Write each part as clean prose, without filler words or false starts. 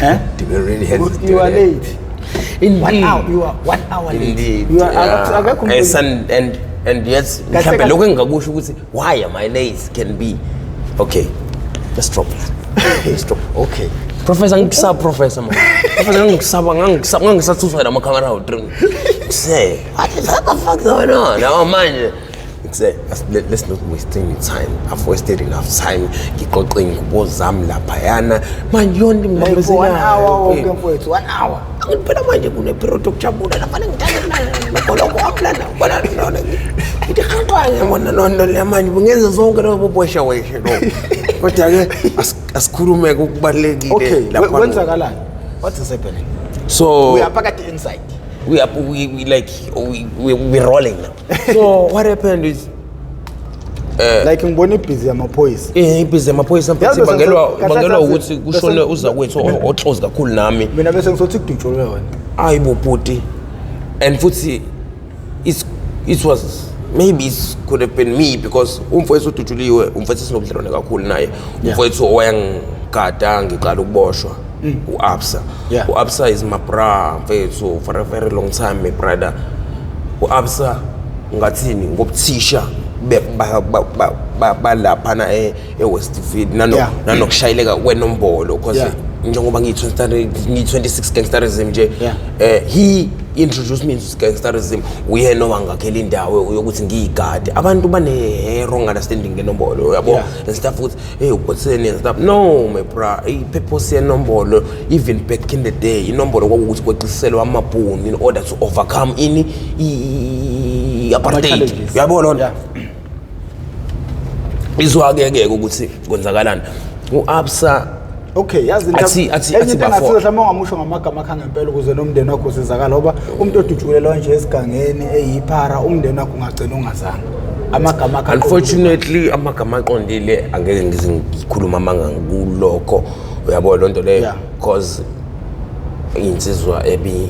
Eh? Do we really have to do You are that? late. Indeed. One hour, you are 1 hour late. Indeed. You are Yeah. akekho umuntu- Yes, and yes, Kahle mhlambe kahle. lokho engingakusho ukuthi why am I late can be okay. Let's drop that. Let's drop. Okay. Professor, ngikusaba, professor, man. Professor, ngikusaba, ngangisaba, ngangisathuswa namakhamera awu-3. Say, what the fuck going on? Now manje say, let's not waste any time. I've wasted enough time. Ngixoxe iy'ngubo zami laphayana. Manje yonke Like for one hour wonke, ngibambezelayo. mfowethu, one hour. Angithi phela manje kune-period yokujabula la, fanele ngithathe nogologo wami lana, bona lona ngithi rhaqwane, yabona lona le manje bungenza zonke lobo bweshaweshe lo, kodwa-ke asikhulume kubalulekile Okay, lapha. kwenzakalani? What is happening? So We are phakathi inside. We are we like we rolling now. So what happened is Like ngibona ibhizi yamaphoyisa. Ibhizi yamaphoyisa, mfethu, Yazi bese ibangelwa kahle ibangelwa kahle ukuthi kushone uzakwethu o-close kakhulu nami. Mina bese ngisothi kudutshulwe wena. Hayi bo, bhuti, and futhi it was maybe it could have been me because umfowethu udutshuliwe, umfowethu esinobudlelwane kakhulu naye, umfowethu owayengigada ngiqala ukuboshwa, u-Absa. U-Absa is my bra, mfethu, for a very long time, my brother. U-Absa, ngathini, ngobuthisha balaphana e-Westville nano nanokushayeleka kwenombolo because njengoba ngiyi-26 gangsterism nje, he introduced me into gangsterism. Uyena owangakhela indawo yokuthi ngiyigade. Abantu bane-wrong understanding ngenombolo, yabo, and stuff, ukuthi hey, uphotheni and stuff. No, my bra, i-purpose yenombolo, even back in the day, inombolo kwakukuthi kweqiselwa amabhunu in order to overcome ini, i-apartheid. Ama-challenges. Uyabo lona? Yeah. Izwake-ke ukuthi kwenzakalani u-Absa. Okay, yazi Athi- enye athi into bafo. engasiza mhlawumbe ungamusho ngamagama akhe angempela ukuze nomndeni wakho usizakala, ngoba umuntu odutshulelwa nje esigangeni eyiphara, umndeni wakho ungagcina ungazanga amagama akhe aqondile. Unfortunately, amagama aqondile angeke ngize ngikhuluma amanga kulokho, uyabo loo nto leyo, cause insizwa ebi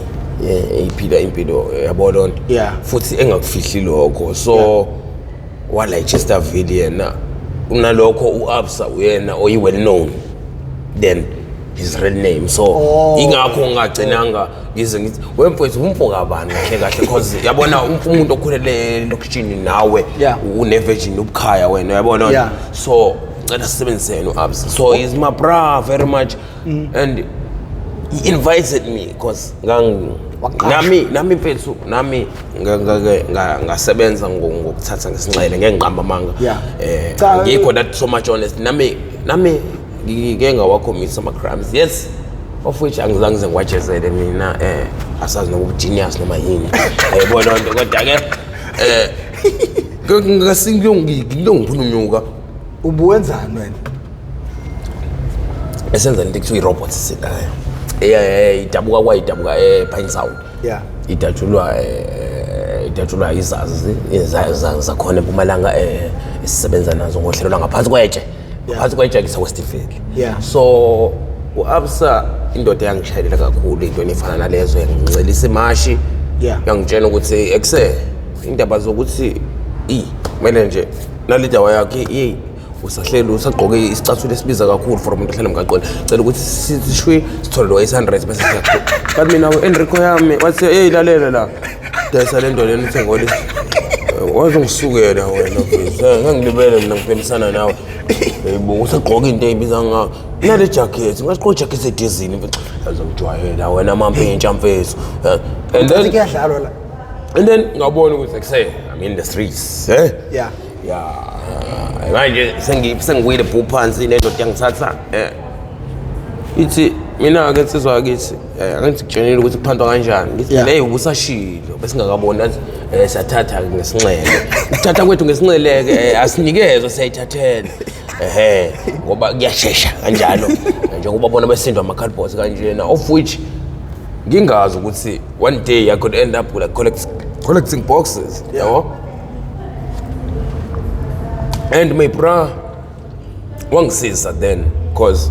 eyiphila impilo, yabo loo nto, futhi engakufihli lokho. So wala eChesterville yena unalokho, u-Absa uyena oyi-well known than his real name, so ingakho ngingagcinanga ngize ngithi wemfowethu umfo kabani kahle kahle, because yabona umuntu okhulele elokishini nawe une-virgin ubukhaya wena, uyabona? Yeah. So cela sisebenzisene u-Absa. So he's my bra very much and he invited me because Waqashwa. nami mfethu, nami ngake ngasebenza ngokuthatha ngesinxele, ngeke ngiqamba amanga. Cha, Angikho that so much honest. Nami ngike ngawa-commit ama crimes, yes, of which angizange ngize ngiwajezele mina, asazi noba genius noma yini, yayibona loo nto, kodwa ke ngasingiyongiphunyuka. Ubuwenzani wena? Esenza lento ekuthiwa i-robot silayo, idabuka kwayidabuka e-Pine Sound. Idatshulwa izazi zakhona eMpumalanga, esisebenza nazo ngohlelo lwangaphansi kwetshe, ngaphansi kwetshe kuse-Westville. So u-Absa indoda yangishayelela kakhulu into efana nalezo, yangincelisa imashi, yangitshela ukuthi ekuse indaba zokuthi i kumele nje nale dawa yakhe i usahleli usagqoke isicathulo esibiza kakhulu for umuntu ohlala emgaqweni, cela ukuthi sishwi sithole lo 800 bese siyaqhubeka. But mina Enrico yami wathi, "Hey, lalela la, dayisa le nto lena uthengole wazongisukela wena mfethu. Ngangilibele mina ngiphelisana nawe. Yebo, usagqoka into eyibiza ngayo nale jacket, ngasigqoka ijacket edizini mfethu, azongijwayela wena mampintsha, mfethu." And then Kuyadlalwa la. And then ngabona ukuthi kuse I'm in the streets, eh. Ya, manje sengiwile bhu phansi, le ndoda yangithatha, ithi mina-ke, "Nsizwa yakithi, angithi kutshenile ukuthi kuphantwa kanjani?" Ngithi, "Leyo ubusashilo besingakaboni." Athi, "Siyathatha ngesinxele. Ukuthatha kwethu ngesinxele-ke, asinikezwe, siyayithathela, ehe, ngoba kuyashesha kanjalo, njengoba bona besindwa ama-cardboards kanjena," of which ngingazi ukuthi one day I could end up like collecting boxes, yabo. And my bra wangisiza then because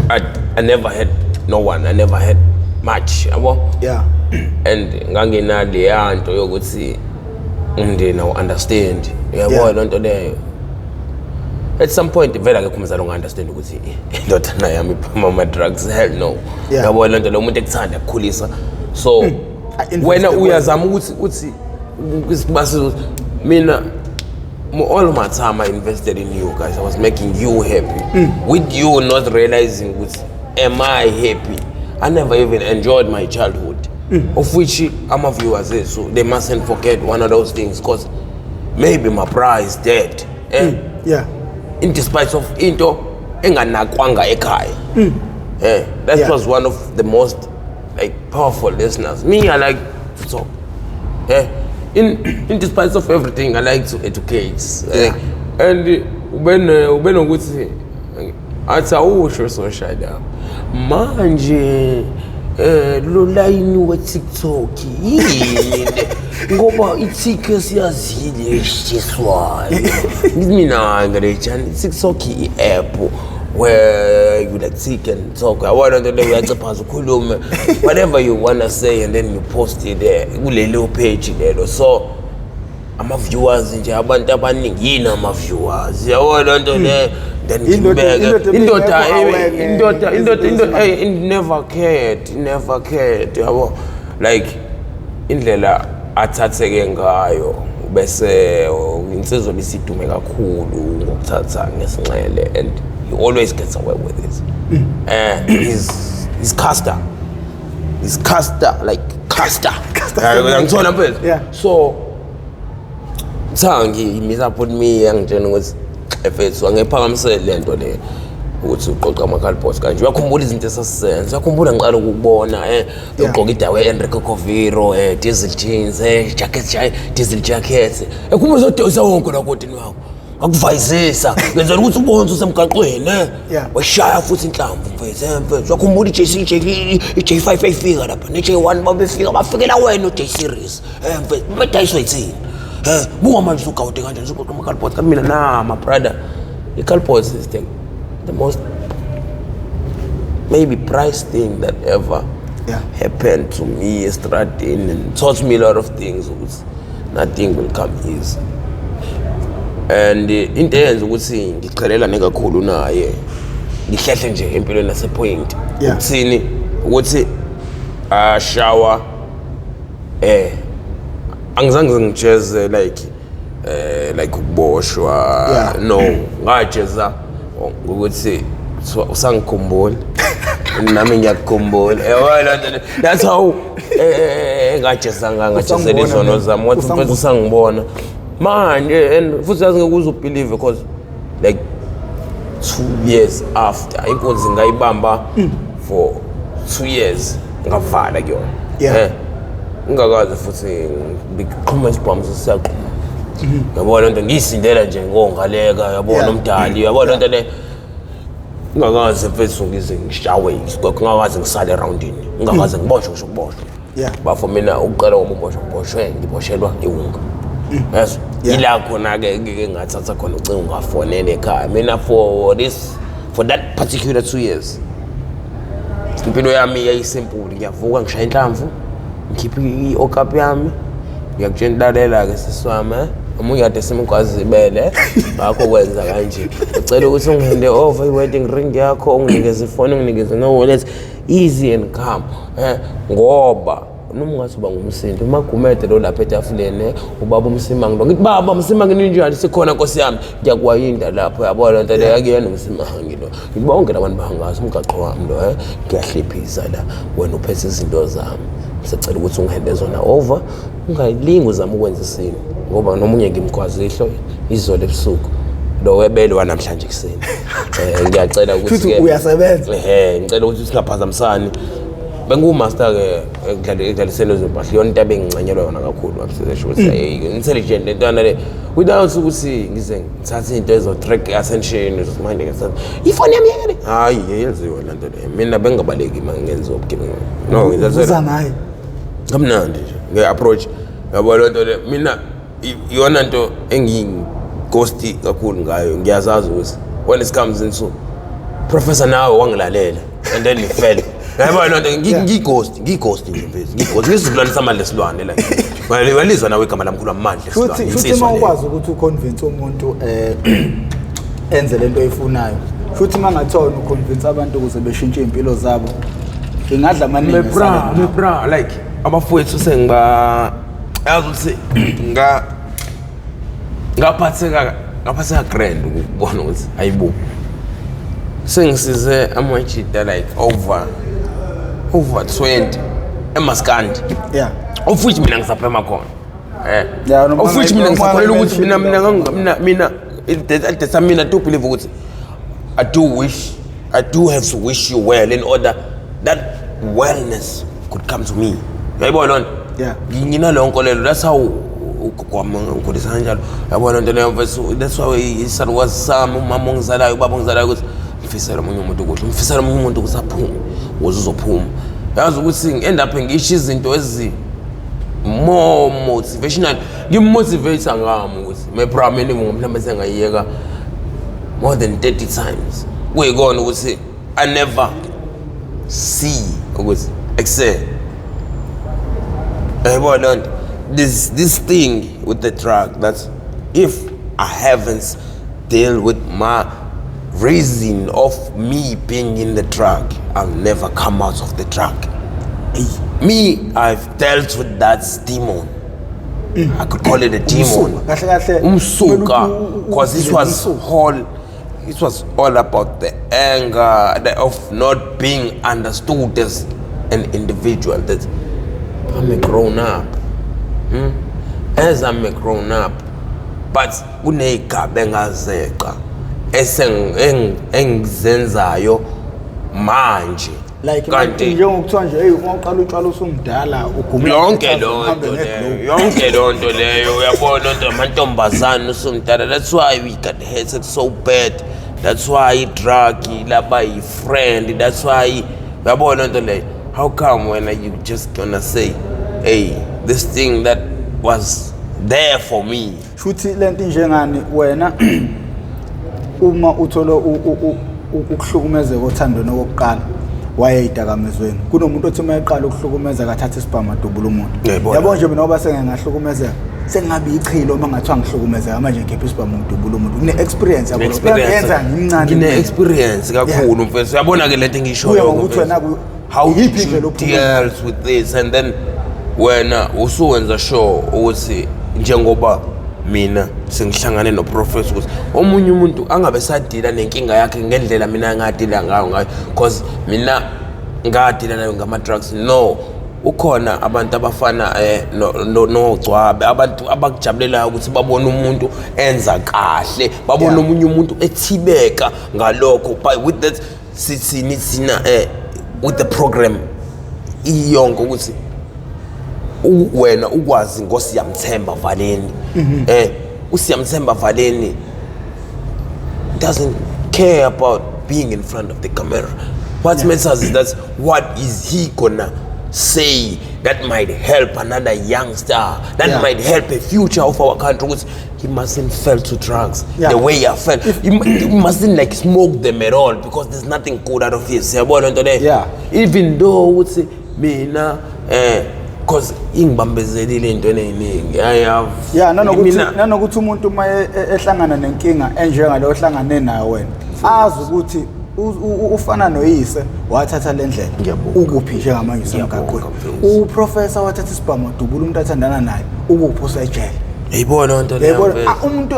I never had no one, I never had much, yabo. And nganginaleya nto yokuthi umndeni awu-understand, uyabona loo nto leyo. At some point vele akekho umzali onga-understand ukuthi indodana yami iphuma ama-drugs, hell no. Yabo lento lo muntu ekuthanda kukhulisa, so wena uyazama ukuthi uthi basiza. Mina all my time I invested in you guys. I was making you happy. With you not realizing ukuthi am I happy? I never even enjoyed my childhood. Of which ama viewers so they mustn't forget one of those things, because maybe my bra is dead. Eh? Yeah. In despite of into enganakwanga ekhaya. Eh, that was one of the most like powerful listeners. Me, I like to talk. Eh, in despite of everything, I like to educate. Yeah. And ube nokuthi athi awusho social la manje lo line we TikTok yini le, ngoba i-TikTok siyazile eshiswayo. Ngithi mina ngalejani TikTok i-app where you like tick and talk, yabona nto leyo, uyaciphaza ukhulume whatever you wanna say and then you post it there kulelo page lelo. So ama-viewers nje, abantu abaningi yini ama-viewers, yabona nto le, then Indoda ngibeke indoda ebingekho aware indoda indoda ngezinto indoda, hey, never cared, never cared, yabo, like indlela athatheke ngayo bese insizwa bisidume kakhulu ngokuthatha ngesinxele, and he always gets away with it. He's caster, he's caster, like caster. Ngithola mfethu. So Thangi meet up with me, yangitshela ukuthi mfethu angiphakamisele lento le ukuthi uqoqa ama-cardboards kanje, uyakhumbula izinto esasizenza, uyakhumbula ngiqala ukukubona ugqoka idawo e-Enrico Covero, diesel jeans, jacket, diesel jacket, ekhumbula uzodayisa wonke lakotini wakho, ngakuvayizisa ngenzela ukuthi ubone usemgaqweni, washaya futhi inhlamvu mfethu, mfethu uyakhumbula i-J5 eyifika lapha ne-J1 babefika bafikela wena u-J series, mfethu bedayiswa yithini, buka manje usugawude kanjani usuqoqa ama-cardboards. Kanti mina na my brother, i-cardboards is the most maybe price thing that ever happened to me estradini and taught me a lot of things, ukuthi nothing will come easy. And into eyenza ukuthi ngichelelane kakhulu naye, ngihlehle nje empilweni yasepoint, ukuthini, ukuthi ashawa angizange ngijeze like like ukuboshwa, no, ngajeza ukuthi usangikhumbula nami ngiyakukhumbula, yabona, that's how ngajeza ngajezela izono zami, wathi mfethu usangibona manje. And futhi yazi ngeke uze ubelieve, because like 2 years after inkunzi ngayibamba for 2 years ngavala kuyona, ngingakaze futhi ngiqhuma isibhamu sesiyaqhuma, yabona nto ngiyisindela nje ngongaleka, yabona umdali, yabona nto le, ngingakaze mfethu ngize ngishawe isigogo, ngingakaze ngisale eroundini, ngingakaze ngiboshwe ngisho ukuboshwa. Bafo mina ukuqala kwami uboshwa, ngiboshwe ngiboshelwa iwunga, yes, ila khona-ke ngike ngathatha khona ucingo ngafonela ekhaya. Mina for that particular 2 years impilo yami yayisimple, ngiyavuka ngishaya inhlamvu, ngikhiphe i-okapi yami, ngiyakutshela lalela-ke sisi wami, omunye kade simgwazibele ngakho kwenza kanje, ucela ukuthi ungihande over i-wedding ring yakho, unginikeze ifoni, unginikeze no-wallet, easy and calm, ngoba noma ungathi uba ngumsindo uMagumede lo lapha etafuleni, ubaba uMsimangi lo, ngithi baba Msimangi ninjani, sikhona nkosi yami, ngiyakuwayinda lapho, yabona nto leyo, akuyena uMsimangi lo, ngithi bonke labantu bangazi umgaqo wami lo, ngiyahliphisa la, wena uphethe izinto zami, ngisacela ukuthi ungihande zona over, ungayilingi uzama ukwenza isimo, ngoba nomunye ngimgwaza ihlo izolo ebusuku lo webele wanamhlanje ekuseni, ngiyacela ukuthi uyasebenza, ngicela ukuthi singaphazamisani. Bengumaster-ke ekudlaliseni ezimpahla, iyona into ebengincanyelwa yona kakhulu, wabusesho ukuthi intelligent lentwana le, without ukuthi ngize ngithathe into ezo-track attention manje ngithatha ifoni yami yekele, hhayi yenziwe le nto le, mina bengingabaleki uma ngenziwa ubugebengu, no, ngithatha ngayo kamnandi nje nge-approach, yabo le nto le. Mina iyona nto engiyingosti kakhulu ngayo, ngiyazazi ukuthi when it comes into professor nawe wangilalela and then ngifele, yabona nto ngiyighost, ngiyighost nje mfethu, ngiyighost, ngisizukulwane samandla esilwane la, walizwa nawe igama lamkhulu amandla esilwane. Futhi uma ukwazi ukuthi uconvince umuntu Enze lento oyifunayo. Futhi uma ngathiwa wena uconvince abantu ukuze beshintshe iy'mpilo zabo, ingadla amaningi. Me bra, esale me nawo. bra, like abafowethu sengiba yazi ukuthi nga ngaphatheka grand ukubona ukuthi hayibo, sengisize amajita like over 20 emaskandi, of which mina ngisaphema khona, Yeah, noma of which mina ngisakholelwa ukuthi mina mina mina at the time mina do believe ukuthi I do have to wish you well in order that wellness could come to me. Uyayibona loo nto? Yeah. Nginaleyo nkolelo. That's how ugogo wami ngikhulisa kanjalo, yabona nto leyo, mfethu. That's why isalukazi sami, umama ongizalayo, ubaba ongizalayo, ukuthi ngifisela omunye umuntu kuhle, ngifisela omunye umuntu ukuthi aphume ukuze uzophuma. Yazi ukuthi ngi-end up ngisho izinto ezi more motivational, ngimotivate ngami ukuthi my bra, mina mhlawumbe sengayiyeka more than 30 times, kuyikona ukuthi I never see ukuthi ekuse yayibona loo nto, this thing with the drug, that if I haven't deal with my reason of me being in the drug, I'll never come out of the drug. Me, I've dealt with that demon. I could call it a demon. Umsuka, kahle kahle. Umsuka. Kumele Because it was umsuka. all it was all about the anger of not being understood as an individual, that I'm a grown up. As I'm a grown up, but kuney'gaba engazeqa engizenzayo manje. Like Kanti njengokuthiwa nje, hey, uma uqala utshwala usumdala ugumula yonke uhambe loo nto leyo, ngeglobe. Yonke loo nto leyo, uyabona nto, amantombazane usumdala, that's why we got hated so bad. That's why i-drug laba yi-friend. That's why, uyabona nto leyo, how come when you just gonna say, "Hey, this thing that was there for me"? Shuthi lento injengani wena uma uthola ukuhlukumezeka othandweni okokuqala wayeyidakamizweni, kunomuntu othi uma eqala ukuhlukumezeka athathe isibhamu adubule umuntu. Ngiyayibona. Yabo nje mina, ngoba sengingahlukumezeka, sengingabe ichilo uma ngathiwa ngihlukumezeka manje ngikhipha isibhamu ngidubule umuntu. Kune-experience, yabo, yenza ngimncane. Ngine-experience kakhulu, mfethu. Uyabona-ke lento engishoyo. Kuya ngokuthi wena How iyiphi did you indlela ophuma deal with this? And then wena usuwenza sure ukuthi njengoba mina sengihlangane noprofessor, ukuthi omunye umuntu angabe sadila nenkinga yakhe ngendlela mina ngadila ngayo, cause mina ngadila nayo ngama-drugs. No, ukhona abantu abafana nogcwabe, abantu abakujabulelayo ukuthi babone umuntu enza kahle, babone omunye umuntu ethibeka ngalokho. But with that sithini thina with the program iyonke ukuthi wena ukwazi ngoSiyamthemba Valeni, uSiyamthemba Valeni doesn't care about being in front of the camera. What matters is that what is he gonna say that might help another youngster, that might help a future of our country, ukuthi he mustn't fall to drugs the way I felt. He mustn't like smoke them at all because there's nothing good out of this. Yabona nto leyo? Even though ukuthi mina cause ingibambezelile into ey'ningi, I have Ya, nanokuthi mina nanokuthi umuntu uma ehlangana nenkinga enjengaleyo ohlangane nayo wena, azi ukuthi ufana noyise wathatha le ndlela. Ngiyabonga. Ukuphi njengamanje? Ngiyabonga, Usemgaqweni. mfethu. Uprofessor wathatha isibhamu wadubula umuntu athandana naye, ukuphi? Usejele. Yayibona nto leyo? Yayibona? Mfethu. Umuntu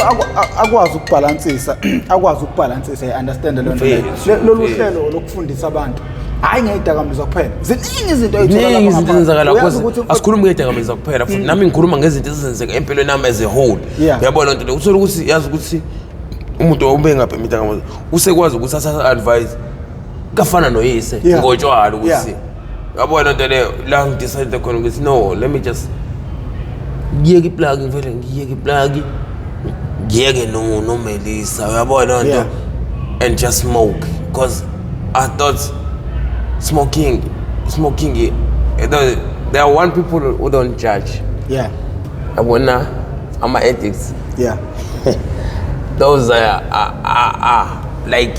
akwazi ukubhalansisa, i-understand leyo nto leyo. Mfethu, Lolu mfethu. hlelo lokufundisa abantu, hhayi ngeyidakamizwa kuphela, ziningi izinto ey'tholakala Ziningi izinto ngaphandle. ezenzakala. Uyazi Cause ukuthi asikhulumi ngedakamizwa kuphela, futhi nami ngikhuluma ngezinto ezenzeka empilweni yami as a whole. Uyabona nto leyo? Uthole ukuthi, yazi ukuthi umuntu ube ngabhema idakamizwa usekwazi ukuthi athathe advice kafana noyise ngotshwala, ukuthi uyabona nto leyo, la ngidecide khona ukuthi no, let me just ngiyeke iplug, ngivele ngiyeke iplug, ngiyeke nomelisa, uyabona nto, and just smoke, because I thought smoking, there are one people who don't judge, yabona, ama-addicts. Those are like,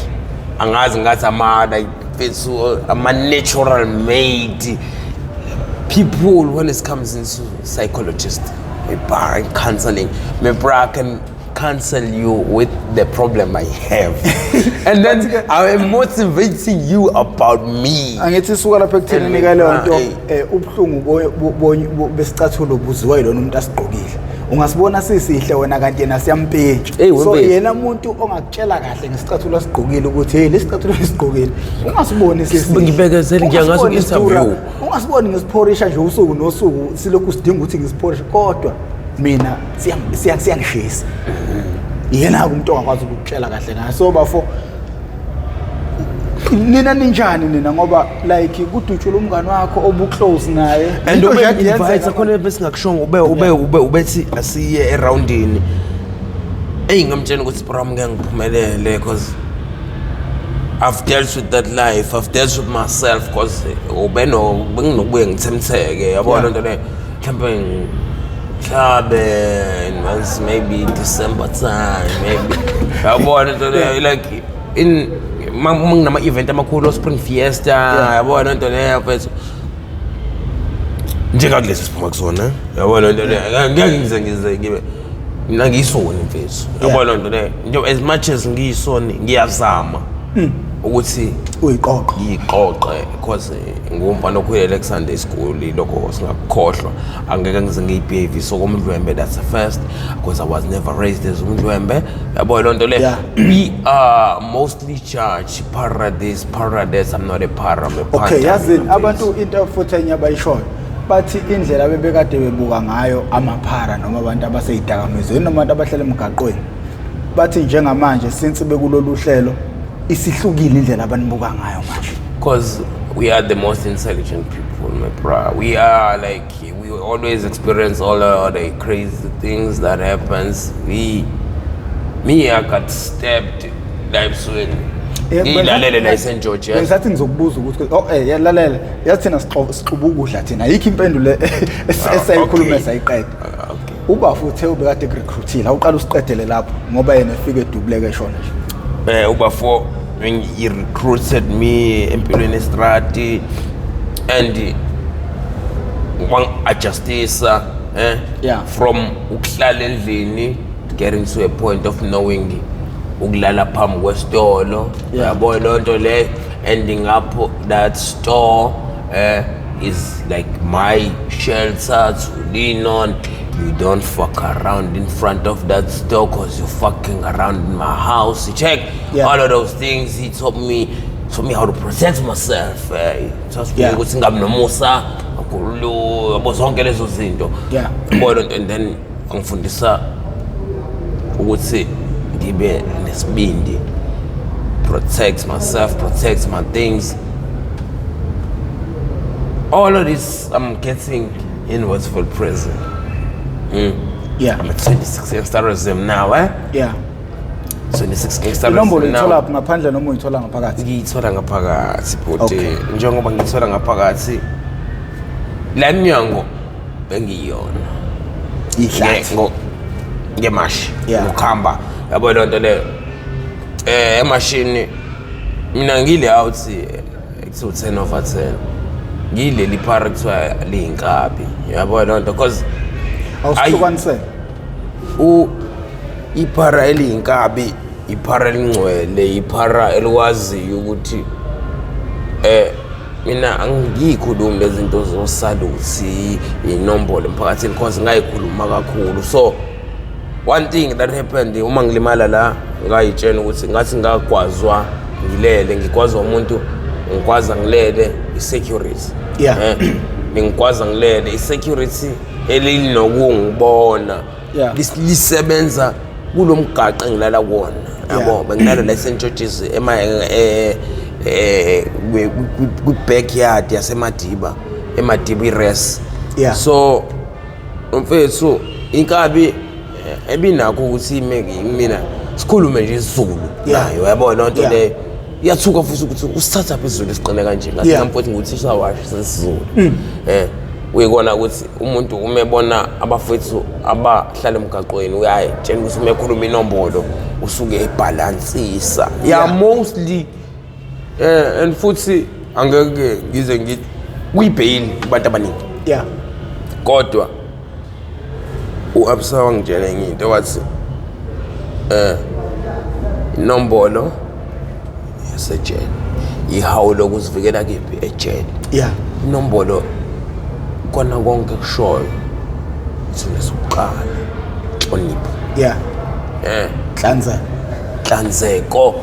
angazi ngathi ama like mfethu, ama-natural made people when it comes into psychologist, my bar and counseling, my bra can counsel you with the problem I have. And then I am motivating you about me. Angithi suka lapha ekutheni And nika leyo ah, nto, eh. ubuhlungu besicathulo buziwa yilona umuntu asigqokile. Ungasibona sisihle wena, kanti yena siyampintsha. Hey, So wemfethu. yena umuntu ongakutshela kahle ngesicathulo asigqokile ukuthi, hey, lesicathulo esigqokile ungasiboni sisihle. Ngibekezele, ngiya ngaso Ungasiboni ku-interview. sidura, ungasiboni ngisiphorisha nje usuku nosuku, silokhu sidinga ukuthi ngisiphorishe, kodwa mina siyangishisa. Yena-ke umuntu ongakwazi ukukutshela kahle ngayo. So bafo, nina ninjani nina? Ngoba like kudutshula umngani wakho obu-close naye. And Into ube nje ekade invite yenzeka. khona besingakushongo, ube ubethi asiye eroundini. Eyi, ngamtshela ukuthi, bro, ngeke ngiphumelele because I've dealt with that life, I've dealt with myself, because ube no benginokubuye ngithemtheke, yabona into leyo, mhlawumbe ngihlabe once, maybe December time, maybe, yabona into leyo, like in manginama event amakhulu, Spring Fiesta, yabona into leyo, mfethu, njengakulesi siphuma kusona, yabona into leyo, ngeke ngize ngibe mina ngiyisoni, mfethu, yabona into leyo. Nje as much as ngiyisoni, ngiyazama ukuthi Uyiqoqo. Ngiyiqoqe, because ngumfana okhulele ku-Sunday school, lokho singakukhohlwa. Angeke ngize ngiyibehave sokomdlwembe, that's the first, because I was never raised as umdlwembe, yabo loo nto le. We are mostly judged para this, para this. I'm not a para, I'm a Okay, panther, yazini, mina, mfethu. abantu into futhi enye abayishoyo, bathi indlela bebekade bebuka ngayo amaphara noma abantu abaseyidakamizweni noma abantu abahlala emgaqweni, bathi njengamanje since bekulolu hlelo isihlukile indlela abanibuka ngayo manje. Because we are the most intelligent people, my bro. We are like, we always experience all of the crazy things that happens. We, me, I got stabbed la ebusweni. Ngiyilalele la eSt George. Bengisathi ngizokubuza ukuthi, oh, yalalela, yathi thina sixuba ukudla thina, ayikho impendulo esayikhuluma sayiqeda. Okay. Uba futhi ubekade kurecruitile, awuqala usiqedele lapho, ngoba yena efike edubuleke eshona nje. Ubafo, when he recruited me empilweni estrati and wangi-adjustisa from ukuhlala endlini, getting to a point of knowing ukulala phambi kwesitolo, yabo loo nto le, ending up that store is like my shelter to lean on. You don't fuck around in front of that store 'cause you're fucking around in my house. You check all of those things. He taught me how to protect myself. He taught me ukuthi ngingabi nomusa kakhulu, yabo, zonke lezo zinto. Yabo loo nto, and then angifundisa ukuthi ngibe nesibindi, protect myself, protect my things. All of this I'm getting in Westville Prison. I'm at 26 gangsterism now, eh? Yeah. 26 gangsterism Inombolo now. uyithola phi, ngaphandle noma uyithola ngaphakathi? Ngiyithola ngaphakathi, bhuti. Njengoba ngiyithola ngaphakathi, la mnyango bengiyona. Ihlathi. Ngemashi. Ngokuhamba, yabo loo nto leyo, emashini mina ngile out kuthiwa 10 over 10, ngileli phara kuthiwa liyinkabi, yabo loo nto, because Awusihlukanisele. Iphara eliyinkabi, iphara elingcwele, iphara elikwaziyo ukuthi mina angiyikhulumi lezi zinto zosaluthi, inombolo emphakathini, because ngayikhuluma kakhulu. So one thing that happened, uma ngilimala la, ngayitshela ukuthi ngathi ngagwazwa ngilele, ngigwazwa umuntu, ngigwaza ngilele, i-security. Ngigwaza ngilele, i-security elinokungibona lisebenza kulo mgaqo engilala kuwona, yabo. Bengilala la eSt George's, ema kwi backyard yaseMadiba, eMadiba i-res. So mfethu, inkabi ebinakho ukuthi ime mina sikhulume nje isiZulu nayo, yabo loo nto leyo, iyathuka futhi ukuthi usithatha phezulu esiqine kanje. Ngathi mfowethu, nguthisha washo sesiZulu, uyikona ukuthi umuntu uma ebona abafowethu abahlala emgaqweni, uyayitshela ukuthi uma ekhuluma inombolo usuke ebhalansisa. Yeah, mostly, and futhi angeke ngize ngithi kuyibheyili kubantu abaningi, kodwa u-Absa wangitshela enye into, wathi Inombolo yasejele, ihawu lokuzivikela kephi ejele. Inombolo kona konke kushoyo ithuna sokuqala inhlonipho. Nhlanzeko. Nhlanzeko.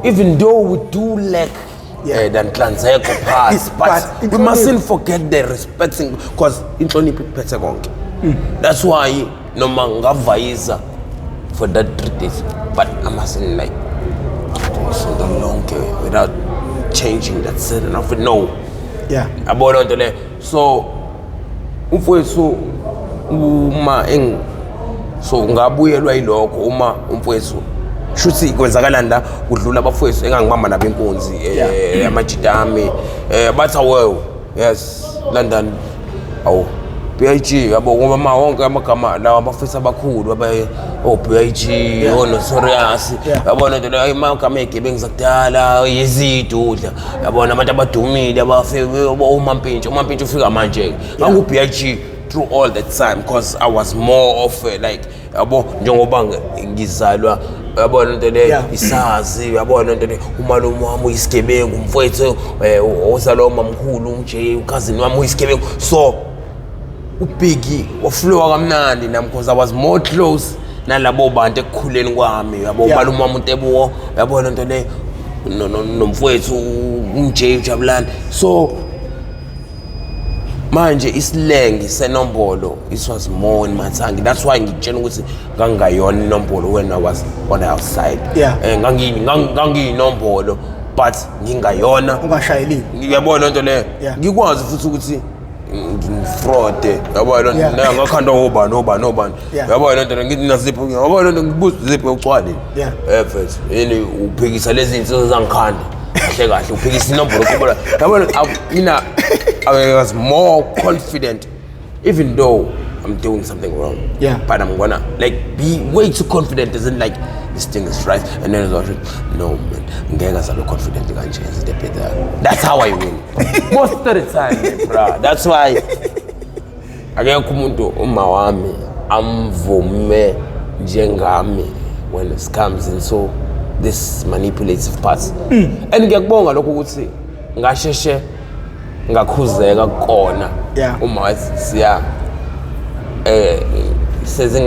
Even though we do lack the nhlanzeko part, but we mustn't forget the respecting, because inhlonipho iphethe konke. That's why noma ngavayiza for that 3 days, but I mustn't like isonto lonke without changing that certain outfit. No. Yabona nto le. So umfowethu uma so ngabuyelwa yilokho uma umfowethu shuthi kwenzakalani la kudlula abafowethu engangibamba nabo inkunzi amajitami bathi awewe yes London awu BIG yabo ngoba ma wonke amagama lawa abafowethu abakhulu abaye o BIG o Notorious yabona nto leyo amagama egebengu zakudala yezidudla yabona abantu abadumile abafike uMampintsha uMampintsha ufika manje ngangu BIG through all that time because I was more of like yabo njengoba ngizalwa yabona into le isazi yabona into le umalume wami uyisigebengu umfowethu ozalwa umamkhulu umJ ucousin wami uyisigebengu so uBiggie waflowa kamnandi nami because I was more close nalabo bantu ekukhuleni kwami yabo umalume wami uNtebuko yabona into le nomfowethu umJ uJabulani so manje isilengi senombolo it was more in my tongue. That's why ngikutshela ukuthi ngangingayona inombolo when I was on the outside. Ngangiyinombolo but ngingayona ungashayelile ngiyabona into le ngikwazi futhi ukuthi ngifraud yabona lento ngakhanda obani obani obani yabona lento ngithi nasipho yabona lento ngibuza zipho ucwale mfethu yini uphikisa lezi zinto zangikhanda kahle kahle uphikisa inombolo kubona yabona mina I was more confident even though I'm doing something wrong. But I'm gonna like be way too confident isn't like this thing is right and then it's like no man ngeke azabe confident kanje izinto ebhedayo. That's how I win most of the time bro. That's why akekho umuntu uma wami amvume njengami when it comes into this manipulative part. And ngiyakubonga lokho ukuthi ngasheshe ngakhuzeka kona uma siya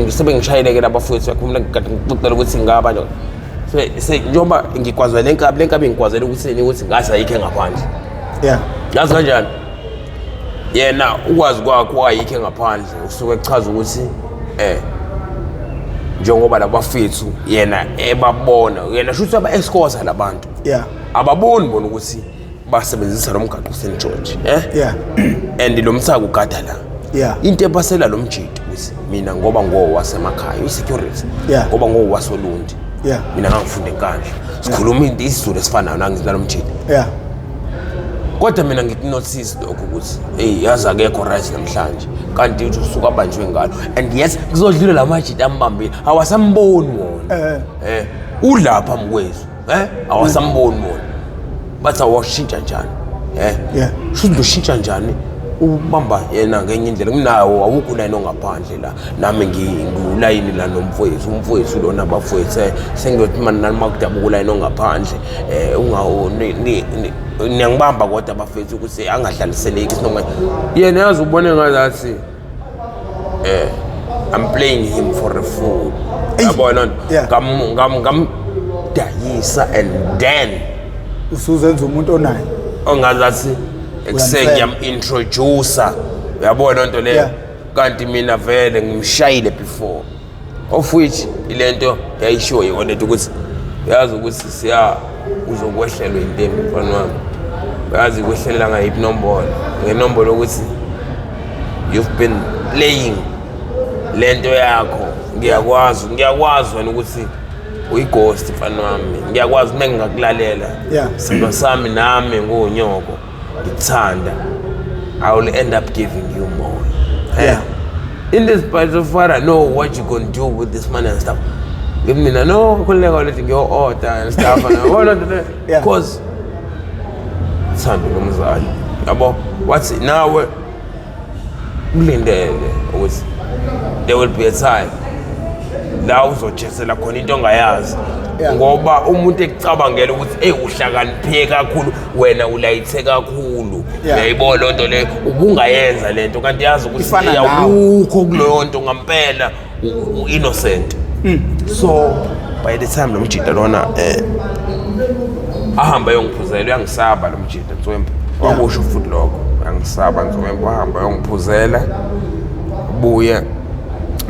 sebengishayeleke labafowethu yakhuluma kade ngixoxela ukuthi ngaba nje njengoba ngikwazela lenkabi lenkabi ngikwazela ukuthi ukuthi ngathi ayikho ngaphandle. Yazi kanjani yena ukwazi kwakho ayikho ngaphandle usuke echaza ukuthi njengoba labafethu yena ebabona yena shuthi aba escorta labantu ababoni bona ukuthi basebenzisa lo mgaqo St George and lo mthako ugada la into ebasela lo mjidi ukuthi mina ngoba ngowasemakhaya i-security ngoba ngowasolundi mina ngangifunda eNkandla sikhuluma into isiZulu esifanayo nangizila lo mjidi kodwa mina ngikunotice lokho ukuthi hey yazi akekho right namhlanje kanti uthi usuka abanjwe ngalo and yes kuzodlula la majidi ambambile awasamboni wona ulapha mkwethu awasamboni wona bathi awashintsha njani shuthi ushintsha njani ubamba yena ngenye indlela kunawo awukho ulayini ongaphandle la nami ngiulayini la nomfowethu umfowethu lona bafowethu sengiyothi mani nami makudabuka ulayini ongaphandle niyangibamba kodwa bafethu ukuthi angahlaliseleki sinoma yena yazi ubone ngazathi I'm playing him for a fool yabona ngamdayisa and then usuzenza umuntu onayo ongazathi ekusengiyam-introducer uyabona nto leyo kanti mina vele ngimshayile before of which ilento yayishiwo yona ukuthi uyazi ukuthi siya uzokwehlelwa intembi mfana wami uyazi kwehlelela ngayiphi inombolo ngenombolo ukuthi you've been playing lento yakho ngiyakwazi ngiyakwazi wena ukuthi uyighost mfana wami ngiyakwazi uma ngingakulalela simo sami nami ngunyoko ngikuthanda I will end up giving you more. In this part of what I know what you gonna do with this money and stuff. Give me no your order and stuff and all of that. Because thando lomzali yabo wathi nawe ulindele ukuthi there will be a time La uzojesela khona into ongayazi, ngoba umuntu ekucabangela ukuthi ey, uhlakaniphe kakhulu wena, ulayithe kakhulu. Uyayibona loo nto leyo, ubungayenza lento, kanti yazi ukuthi Ifana nawe. Awukho kuleyo nto ngampela, u-innocent. So by the time lo mjida lona ahamba ayongiphuzela, uyangisaba lo mjida, Ntswempu. Wakusho futhi lokho, uyangisaba Ntswempu. Ahamba ayongiphuzela, buye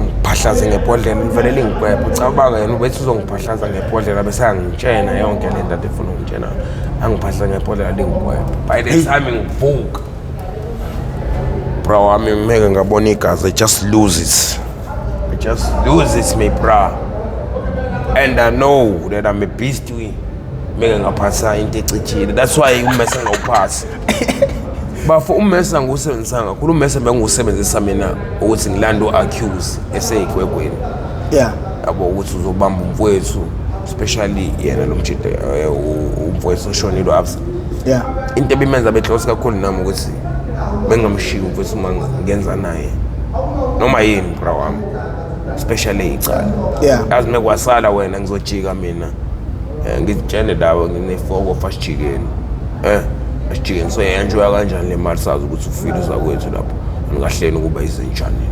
ngiphahlaze ngebhodlela, livele lingigwebhe. Ucabanga yena ubethi uzongiphahlaza ngebhodlela, bese angitshena yonke le nto ade efuna ukungitshena. Angiphahlaza ngebhodlela, lingigwebhe. By the time ngivuka, bra wami, ngeke ngabona igazi. I just lose it, I just lose it, my bra, and I know that I'm a beast. Meke ngaphatha into ecijile, that's why ummese ngawuphasi, bafo. Ummese angiwusebenzisanga kakhulu. Ummese bengiwusebenzisa mina ukuthi ngilande u-accuse eseyigwegweni, yabo, ukuthi uzobamba umfowethu, especially yena lo mjida, umfowethu oshonile, u-Absa. Into ebimenza be-close kakhulu nami ukuthi bengamshiyi umfowethu uma ngenza naye noma yini, bra wami, especially icala. Yazi, mekwasala wena, ngizojika mina, ngitshene lawo nginefoko, asijikeni, asijikeni, soyenjoya kanjani le mali, sazi ukuthi ufile uzakwethu lapho, ningahleni ukuba izinjanini,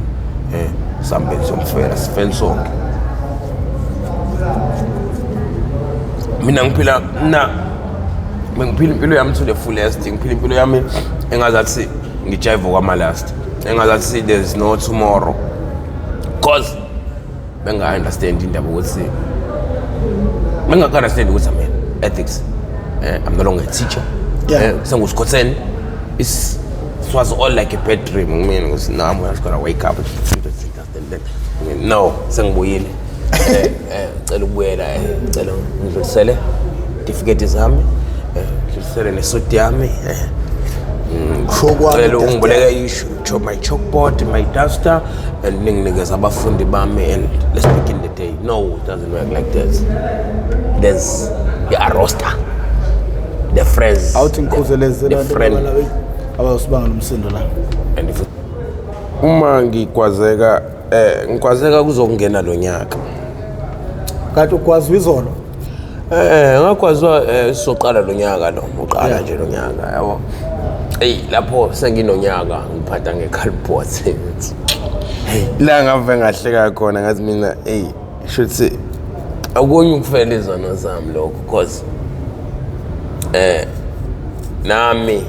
sihambeni siyomfela, sifeni sonke. Mina ngiphila na bengiphila impilo yami to the fullest, ngiphila impilo yami engazathi ngijive kwama-last, engazathi there's no tomorrow, cause benga-understand indaba ukuthi bengaka-understand ukuthi I'm an ethics, I'm no longer a teacher. Sengusikhotheni. It was all like a bad dream kumina ukuthi no, I'm just gonna wake up, no, sengibuyile. Cela ukubuyela, cela ngidlulisele tifiketi zami, ngidlulisele nesudi yami, Kusho kwami, cela duster. ungiboleke my chalkboard, my duster, and ninginikeze abafundi bami, and let's begin the day. No, it doesn't work like that. There's the roster, the friends, Awuthi ngikhuzeleze the friend. Abayosibanga nomsindo la. And if uma ngikwazeka, ngikwazeka kuzongena lo nyaka. Kanti ugwazwa izolo? Ngakwazwa sizoqala lo nyaka lo, uqala nje lo nyaka, yabo. Ey, lapho senginonyaka ngiphatha nge-cardboard. La ngave ngahleka khona, ngathi mina, ey, shuthi okunye ukufela izono zami lokho, because nami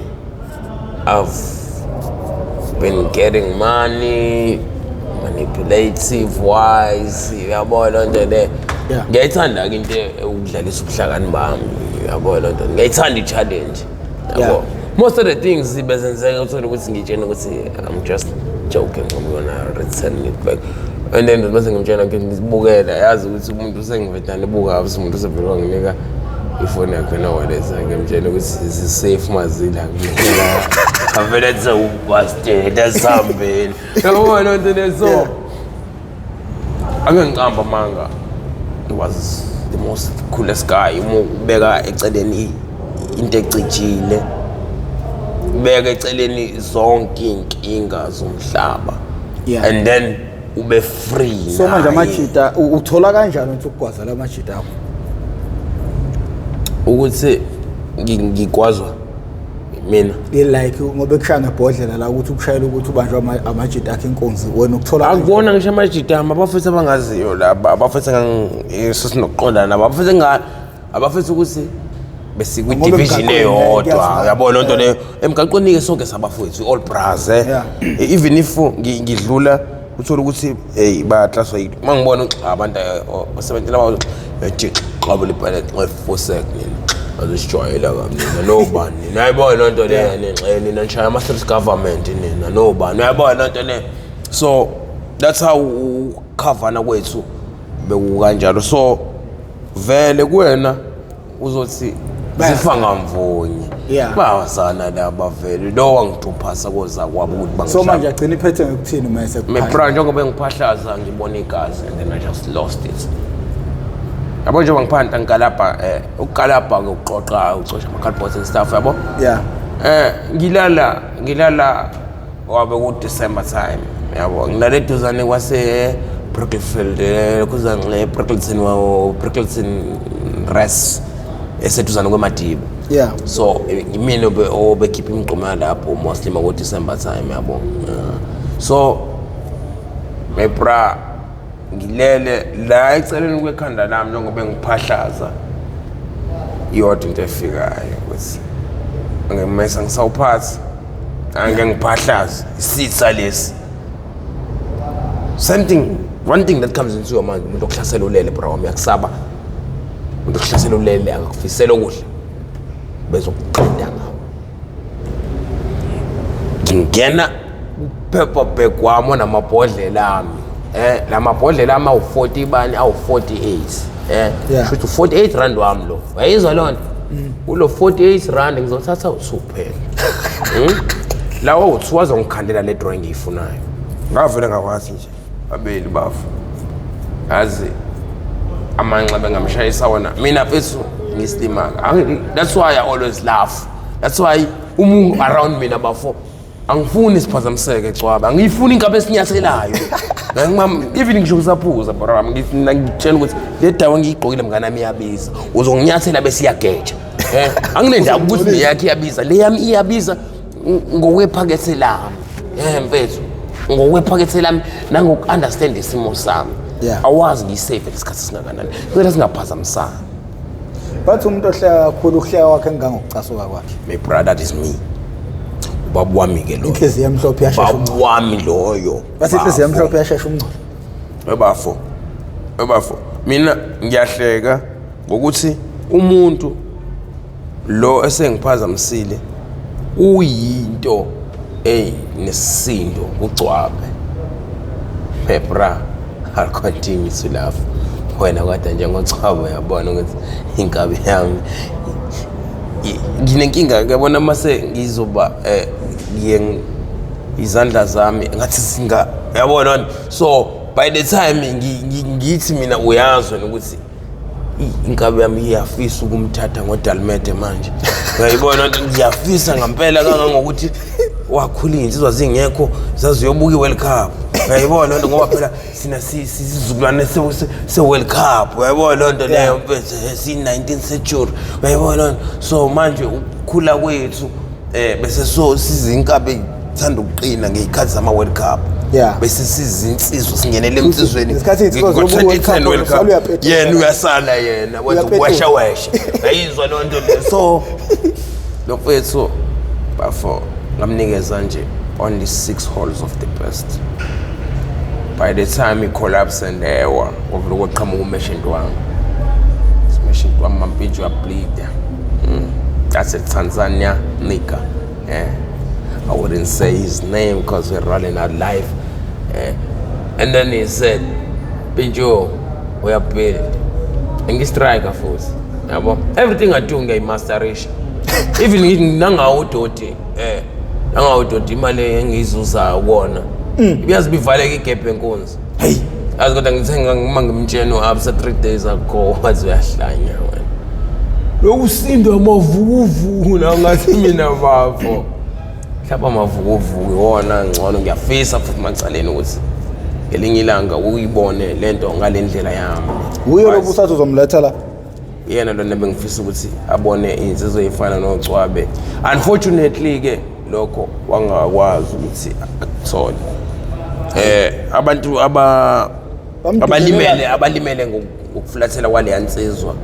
I've been getting money manipulative wise, uyabona loo nto le. Ngiyayithanda-ke into ukudlalisa ubuhlakani bami, uyabona loo nto, ngiyayithanda i-challenge, yabo. Most of the things bezenzeka, uthole ukuthi ngitshena ukuthi I'm just joking, I'm gonna return it back, and then bese ngimtshela ke, ngizibukela, yazi ukuthi umuntu usengivedane ebuka ukuthi umuntu usevele wanginika ifoni yakhe no-wallet. Ngimtshela ukuthi si-safe mazila kumina, avele athi sewubastard, asihambeni, yabona loo nto le. So ake ngiqamba amanga, he was the most coolest guy. Uma ubeka eceleni into ecijile, ubeka eceleni zonke iy'nkinga zomhlaba, and then ube free So manje naye. Amajita, uthola kanjani ukuthi ukugwaza la majita akho? Ukuthi ngikwazwa mina? Like ngoba ekushaya ngebhodlela la, ukuthi ukushayela, ukuthi ubanjwe amajita akho inkunzi, wena ukuthola kanjani? Akubona ngisho amajita ami, abafethu abangaziyo laba, abafethu sesinokuqondana nabo, abafethu abafethu ukuthi besikwi-division Ngoba emgaqweni, eyodwa. Kuyafana. Uyabona loo nto leyo, emgaqweni-ke sonke sabafowethu, all bras, even if ngidlula, uthole ukuthi hey, bayatlaswa yini, uma ngibona abantu osebentela ethi qabula ibhalet, fosek nina, azisijwayela kabi nina nobani nina, uyayibona loo nto leyo, nina nina nishaya ama-street government nina nobani, uyayibona loo nto leyo. So that's how ukukhavana kwethu bekukanjalo. So vele kuwena uzothi zifa ngamvunye, bayazana laba vele, lo wangidumphasa koza kwabo ukuthi So manje bangihlabe. Agcina iphethe ngekuthini mase? Mebra, njengoba ngiphahlaza ngibona igazi, and then I just lost it, yabo. Njengoba ngiphanta ngikalabha, ukukalabha ke ukuqoqa, ucosha ama-cardboards and stuff, yabo. Ngilala wabe ku December time, yabo, ngilala eduzane kwase Brookfield, kuza Brookleton, Brookleton Res eseduzane kweMadiba. So imina obekhipha imigqomo lapho mostly mako December time, yabo. So my bra, ngilele la eceleni kwekhanda lami njengoba ngiphahlaza, iyodwa into efikayo ukuthi ngimesa ngisawuphathi, angeke ngiphahlaze isitha lesi. Same thing, one thing that comes into your mind, umuntu okuhlasela ulele, bro wami, uyakusaba umuntu okuhlasela ulele, akakufisela okuhle, bezokuqeda ngawo. Ngingena kuphepha bag wami onamabhodlela ami, la mabhodlela ami awu-40 bani, awu-48, shuthi 48 rand wami lo, uyayizwa loo nto? Kulo 48 rand ngizothatha u-2 kuphela. Lawo u-2 azongikhandela le drawing engiyifunayo. Ngavele ngakwazi nje abeli bafu, yazi amanxeba engamshayisa wona mina mfethu, ngisilima. That's why I always laugh, that's why uma around mina bafo angifuni siphazamiseke cwaba, angiyifuni inkabi esinyathelayo. Even ngisho ngisaphuza, bro, ngithi ngitshela ukuthi le dawo engiyigqokile, mngane wami, iyabiza, uzonginyathela bese iyageja. Anginendaba ukuthi le yakhe iyabiza, le yami iyabiza ngokwephakethe lami, mfethu, ngokwephakethe lami nangoku-understand isimo sami. Awazi ngiyisave lesikhathi esingakanani, kumele singaphazamisani. Bathi umuntu ohleka kakhulu, ukuhleka kwakhe ngangokucasuka kwakhe. My brother, that is me, ubaba wami-ke loyo. Inhliziyo emhlophe iyashesha ubaba umngcolo. Wami loyo. Bathi inhliziyo Bafo. emhlophe iyashesha umngcolo. Ebafo, ebafo, mina ngiyahleka ngokuthi umuntu lo esengiphazamisile uyinto eyinesisindo kugcwabe. Hey bra, I'll continue to laugh wena, kodwa njengocwabo uyabona ukuthi inkabi yami nginenkinga, yabona, mase ngizoba ngiye izandla zami ngathi singa, yabona. So by the time ngithi mina, uyazi wena ukuthi inkabi yami iyafisa ukumthatha ngodalmede manje, uyayibona ukuthi ngiyafisa ngampela kangangokuthi wakhula iy'nsizwa zingekho, zaziyobuka i-World Cup, uyayibona loo nto, ngoba phela sina sizukulwane se-World Cup, uyayibona loo nto leyo mfethu, siyi-19th century, uyayibona loo nto. So manje ukukhula kwethu bese so sizinkabi ey'thanda ukuqina ngey'khathi zama-World Cup. Bese sizinsizwa singenele emsizweni. Ngesikhathi iy'nsizwa ziyobuka i-World Cup, Ngo-2010 World usala Cup. uyapetuka. Yena uyasala, yena wenza Uyapetuka. uwesha wesha, yayizwa loo nto leyo. So lo mfethu bafo ngamnikeza nje only six holes of the best. By the time he collapse and ewa, kwavele kwaqhamuka umeshenti wami, umeshenti wami mampintshi uyableeda. That's a Tanzania nigga, yeah. I wouldn't say his name because we're running out live, yeah. And then he said, "Pincho, uyabuild." Ngi-striker futhi, yabo, everything I do ngiyayimasterisha, even nangawo udoti, nangawo udoti, imali engiyizuzayo kona ibiyazi bivaleka igebhe enkunzi. Hey. Yazi, kodwa ngithe uma ngimtshena u-Absa 3 days ago, wathi uyahlanya wena, lokusindwa amavukuvuku la. Ngathi mina bafo, mhlawumbe amavukuvuku iwona ngcono. Ngiyafisa futhi macaleni ukuthi ngelinye ilanga uyibone lento ngale ndlela yami. Uye lo busathi uzomletha la. Yena lona bengifisa ukuthi abone insizwa ey'fana nocwabe. Unfortunately ke lokho wangakwazi ukuthi akuthole. Abantu aba Bamdudulela. Abalimele ngokufulathela kwaleya nsizwa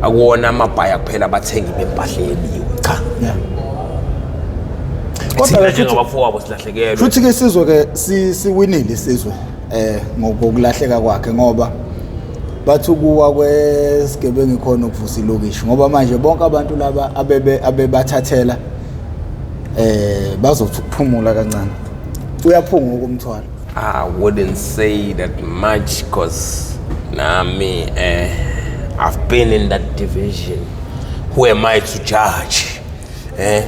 akuwona amabhaya kuphela, abathengi bempahla ebiwe, cha. Kodwa Thina ke futhi njengabafowabo silahlekelwe. Futhi ke isizwe ke siwinile isizwe ngokulahleka kwakhe, ngoba bathi ukuwa kwesigebengu khona ukuvusa ilokishi, ngoba manje bonke abantu laba abebe abebathathela bazothi ukuphumula kancane, uyaphunguka umthwalo. I wouldn't say that much because nami I've been in that division. Who am I to judge? Eh?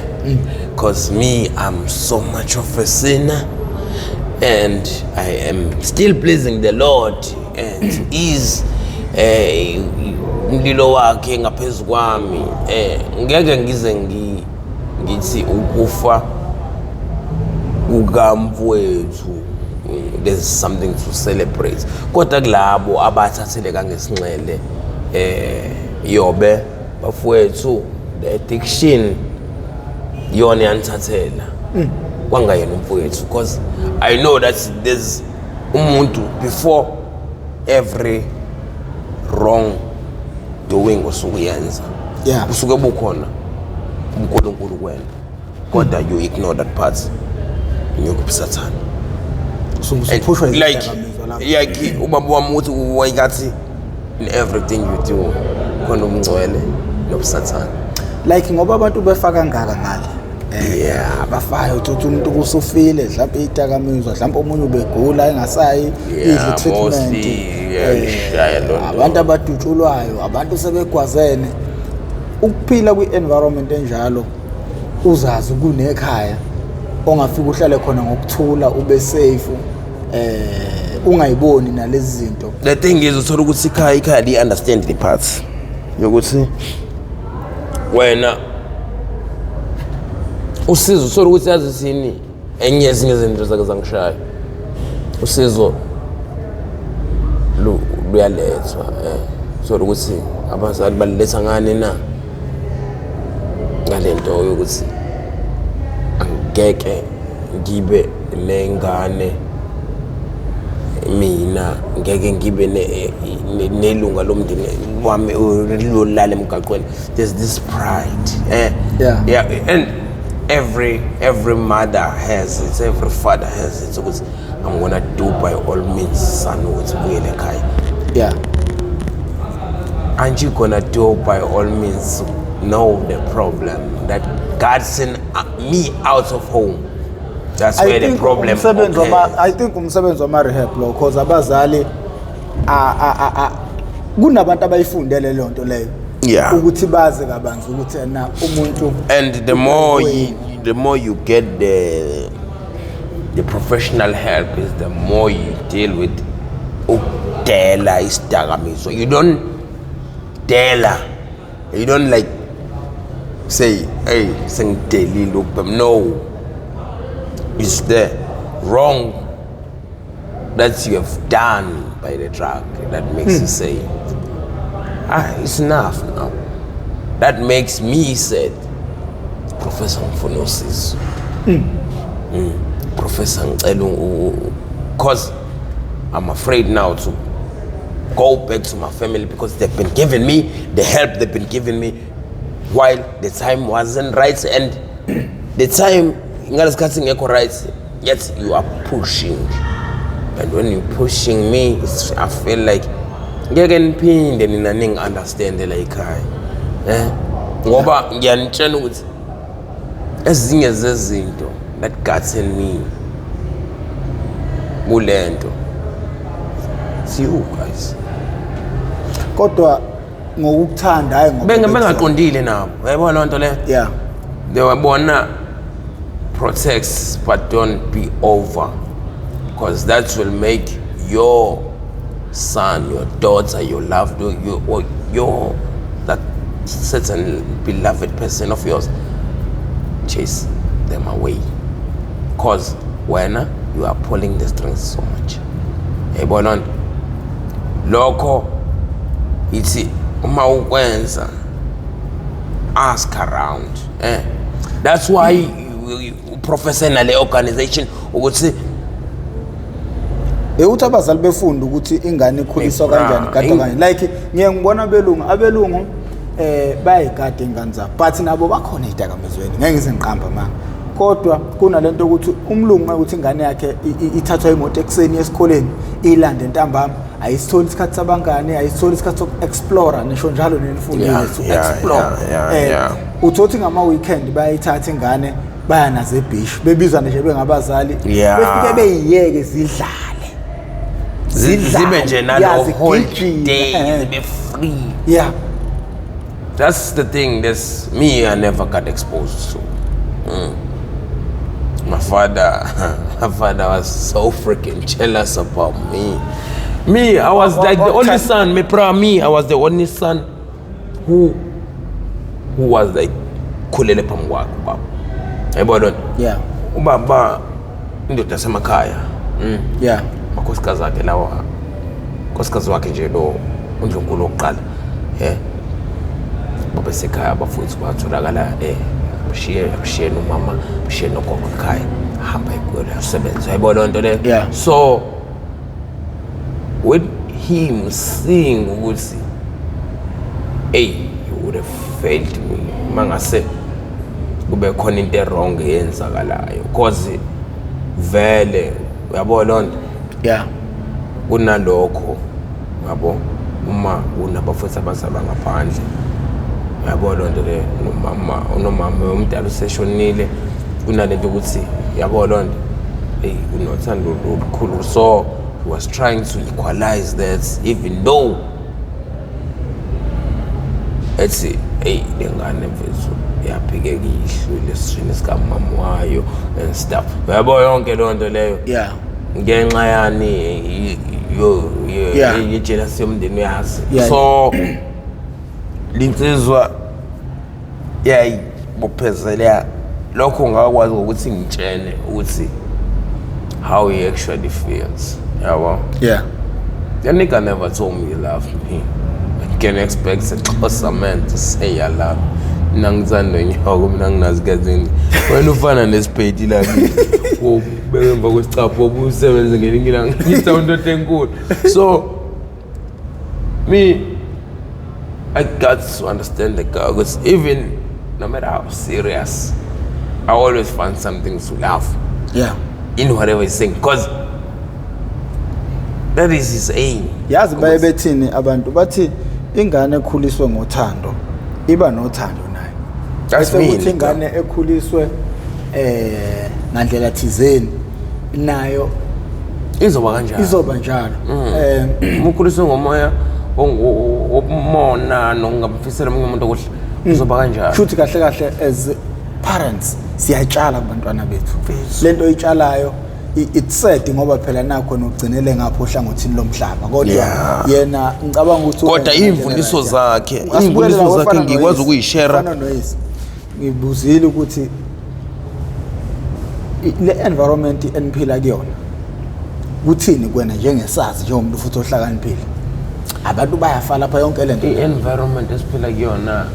Because me, I'm so much of a sinner and I am still pleasing the Lord and is umlilo wakhe ngaphezu kwami, ngeke ngize ngithi ukufa kukamfowethu There's something to celebrate, kodwa kulabo abathathele ngesinxele, yobe bafowethu, the addiction yona yanithathela kwangayena umfowethu, because I know that there's umuntu before every wrong doing osukuyenza, usuke bukhona uNkulunkulu kuwena, kodwa you ignore that part, nyokubusathana. Usuphushwa Like izidakamizwa lapho. Like ubaba wami uthi wayekathi in everything you do khona ubungcwele nobusathana. Like ngoba abantu befa kangaka ngale, abafayo, uthi umuntu kusufile mhlawumbe idakamizwa, mhlawumbe omunye ubegula engasayi idle treatment. Mostly, yeah, ishaya loo nto. Abantu abadutshulwayo, abantu sebegwazene, ukuphila kwi-environment enjalo, uzazi kunekhaya ongafika uhlale khona ngokuthula, ube safe, ungayiboni nalezi zinto. The thing is, uthola ukuthi ikhaya li-understand the parts yokuthi wena usizo, uthola ukuthi yazi sini enye ezinye izinto zake zangishaya, usizo luyalethwa, uthola ukuthi abazali baliletha ngani na ngalento yokuthi angeke ngibe nengane, mina ngeke ngibe nelunga lomndeni wami lolala emgaqweni. There's this pride. Yeah, and every mother has it, every father has it, ukuthi I'm gonna do by all means, son, ukuthi buyele ekhaya. Aren't you gonna do by all means know the problem that God sent me out of home? That's I where the think problem umsebenzi wama occurs. I think umsebenzi wama rehab lo, cause abazali kunabantu abayifundele leyo nto leyo ukuthi bazi kabanzi ukuthi na umuntu. And the more you get the professional help is the more you deal with ukudela isidakamizwa. You don't dela, you don't like say, "Hey, sengidelile ukubhema." No, it's the wrong that you have done by the drug that makes you say, "Ah, it's enough now." That makes me said, "Professor, ngifuna usizo. Professor, ngicela, cause I'm afraid now to go back to my family because they've been giving me the help they've been giving me while the time wasn't right, and the time ngalesikhathi ngekho right, yet you are pushing, and when you're pushing me, I feel like ngeke niphinde nina ningi-understande la ekhaya, ngoba ngiyanitshela ukuthi ezinye zezinto that gotten me kulento, it's you guys." Kodwa ngokukuthanda, hayi ngoba Bengaqondile nabo, uyayibona loo nto leyo? They were bona protects, but don't be over, because that will make your son, your daughter, your loved your, or your that certain beloved person of yours chase them away, because wena you are pulling the strings so much." Yayibona lokho, ithi uma ukwenza, ask around. That's why uprofessor nale organization ukuthi Ukuthi abazali befunda ukuthi ingane ikhuliswa Bra, kanjani, gadwa kanjani. Like ngiye ngibona abelungu bayayigada ingane zabo, but nabo bakhona ey'dakamizweni, ngeke ngize ngiqamba manga, kodwa kunalento yokuthi umlungu uma ukuthi ingane yakhe ithathwa imoto ekuseni esikoleni, ilande ntambama, ayisitholi isikhathi sabangane, ayisitholi isikhathi soku-explora, nisho njalo nenifundile, to explore. Uthothi ngama-weekend bayayithatha ingane, baya nazo ebhishi, bebizana nje bengabazali, befike beyiyeke zidlale. Zidlale. Zibe nje nalo whole zigijime, day, zibe free. That's the thing. That's me, I never got exposed to. My father was so freaking jealous about me. Me, I was like the only son. Me, bro, me, I was the only son who was like khulele phambi kwakhe ubaba. Yayibona loo nto? Yeah. Ubaba indoda yasemakhaya. Makhosikazi akhe lawa, nkosikazi wakhe nje lo undlunkulu wokuqala, babesekhaya abafowethu, batholakala bashiye nomama, bashiye nogogo ekhaya, hamba eGoli ayosebenza, uyayibona leyo nto leyo? Yeah. So with him seeing ukuthi, hey, you would have failed me mangase kube khona into e-wrong eyenzakalayo, cause vele uyabo loo nto. Kunalokho yabo, uma unabafowethu abazalwa ngaphandle, uyabo loo nto leyo, nomama, unomama omdala useshonile, kunalento ukuthi, yabo loo nto, eyi, unothando olukhulu. So he was trying to equalize that, even though ethi, eyi, le ngane mfethu yaphikeka ihlwile esiswini sikamama wayo and stuff, uyabo yonke leyo nto leyo. Ngenxa yani yo ye-jealousy yomndeni, uyazi. So linsizwa yayibophezela lokho, ngakwazi ukuthi ngitshene ukuthi how he actually feels, yabo. The nigga never told me he loved me. I can expect a Xhosa man to say I love. Mina ngithanda nyoko, mina nginazi. Wena ufana nesipedi la kimi. Ubeke emva kwesicapho obusebenze ngelinye ilanga. Ngithi indoda enkulu. So me, I got to understand the guy because even no matter how serious, I always find something to laugh in whatever he's saying, because that is his aim. Yazi baye bethini abantu, bathi ingane ekhuliswe ngothando iba nothando nayo. That's Bese kuthi me. ingane ekhuliswe ngandlela thizeni nayo izoba kanjalo. Izoba njalo. Uma ukhuliswe ngomoya wobumona nokungamfisela omunye umuntu okuhle, uzoba kanjalo. Shuthi kahle kahle as parents siyatshala kubantwana bethu. Lento oyitshalayo, it's sad ngoba phela nakho nogcinele ngapho ohlangothini lomhlaba, kodwa yena ngicabanga ukuthi Kodwa wenza ngendlela iy'mfundiso right. zakhe, Asibukele iy'mfundiso la, zakhe ofana ngikwazi noyise. ukuyishare. Ofana noyise. Ngibuzile ukuthi le environment eniphila kuyona kuthini kuwena njengesazi, njengomuntu futhi ohlakaniphile, abantu bayafa lapha, yonke lento. I-environment esiphila kuyona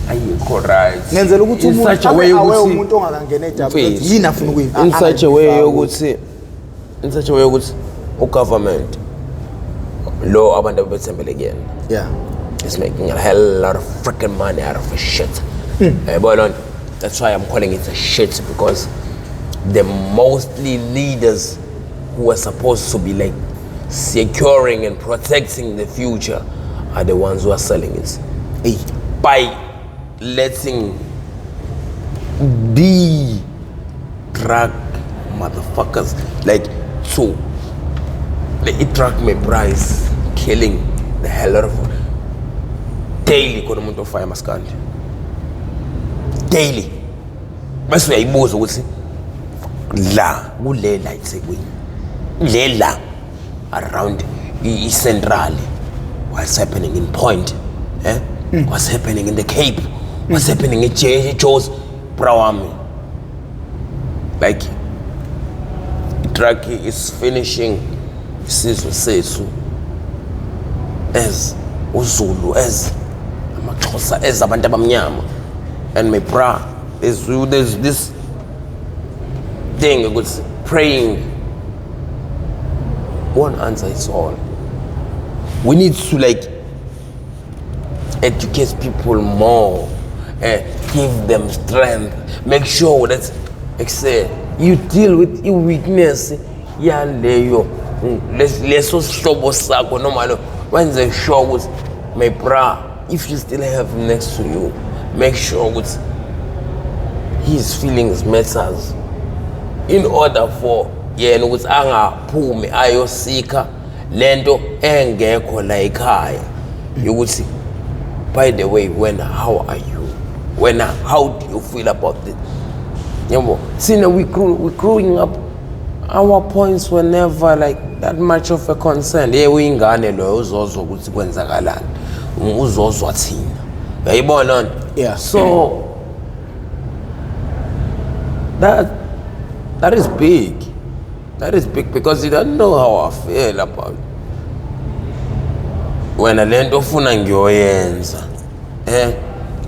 ayikho right. Ngenzela ukuthi In umuntu such a way abe aware, ukuthi umuntu ongakangena ejabule Mfethu, yini afuna ukuyi in such a way yokuthi in such a way yokuthi ugovernment lo abantu abebethembele kuyena is making a hell lot of freaking money out of a shit. Yabo loo nto? That's why I'm calling it a shit, because the mostly leaders who are supposed to be like securing and protecting the future are the ones who are selling it. Hey. By letting the drug motherfuckers like to the drug may price killing the hell out of daily, khona umuntu ofaya maskandi daily, bese uyayibuza ukuthi la kule la eThekwini, le la around i-central, what's happening in Point, what's happening in the Cape, what's happening in Jozi, bra wami, like drug is finishing isizwe sethu as uZulu, as amaXhosa, as abantu abamnyama. And my bra, there's this thing ukuthi praying won't answer it all. We need to like educate people more, give them strength, make sure that ekse you deal with i-weakness yaleyo leso sihlobo sakho noma lo, wenze sure ukuthi, my bra, if you still have him next to you, make sure ukuthi his feelings matters in order for yena ukuthi angaphumi ayosikha lento engekho la ekhaya yokuthi, by the way, wena, how are you, wena, how do you feel about this? Yabo, thina we growing up, our points were never like that much of a concern. Yebo, uyingane loyo, uzozwa ukuthi kwenzakalani, uzozwa thina, uyayibona nto? So that is big. That is big because you don't know how I feel about wena, lento ofuna ngiyoyenza,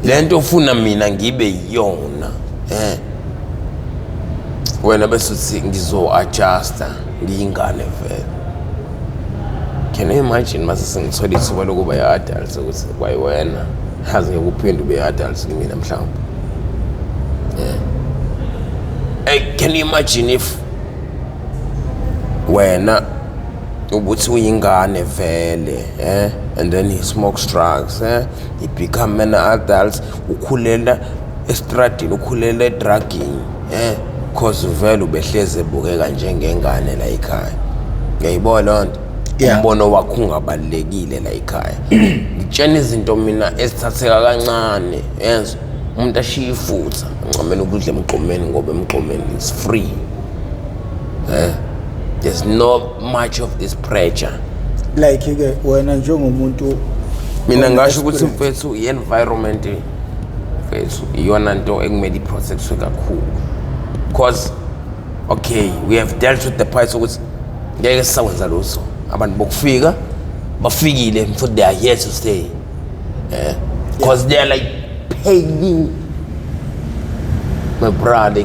lento ofuna mina ngibe yiyona, wena bese uthi ngizo-adjusta, ngiyingane vele. Can you imagine mase sengithola ithuba lokuba i-adult, ukuthi kwayiwena yazi ngeke uphinde ube i-adult kimina mhlawumbe? Yeah. Hey, can you imagine if wena ukuthi uyingane vele, and then he smokes drugs, he become an adult, ukhulela estradini, ukhulela edrugini, cause vele ubehleze ebukeka njengengane la ekhaya, uyayibona loo nto? Yeah. Umbono wakho ungabalulekile la ekhaya. Ngitshena izinto mina ezithatheka kancane, yezwa, umuntu ashiye ifutha, ancamela ukudla emgqomeni ngoba emgqomeni is free, there's not much of this pressure. Like ke wena njengomuntu Mina ngasho ukuthi, experience. mfethu, i-environment, mfethu, iyona nto ekumele i-protectwe kakhulu, because okay, we have dealt with the part ukuthi ngeke sisakwenza lutho, abantu bokufika bafikile futhi they are here to stay, because they are like paying, my brother.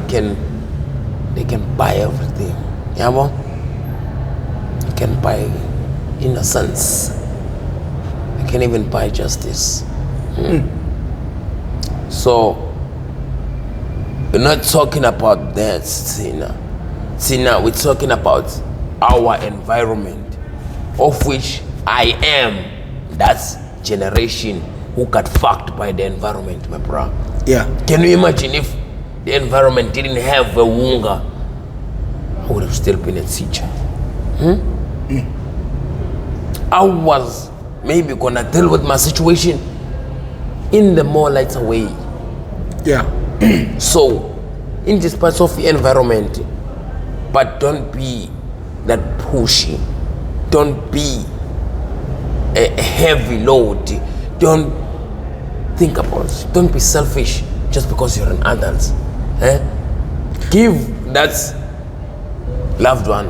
They can buy everything, yabo. They can buy innocence, they can even buy justice. So we're not talking about that, thina. Thina, we're talking about our environment, of which I am that generation who got fucked by the environment, my bro. Can you imagine if the environment didn't have a wunga? I would have still been a teacher. I was maybe gonna deal with my situation in the more lighter way. So, in this part of the environment, but don't be that pushy. Don't be a heavy load. Don't think about it. Don't be selfish just because you're an adult. Eh? Give that loved one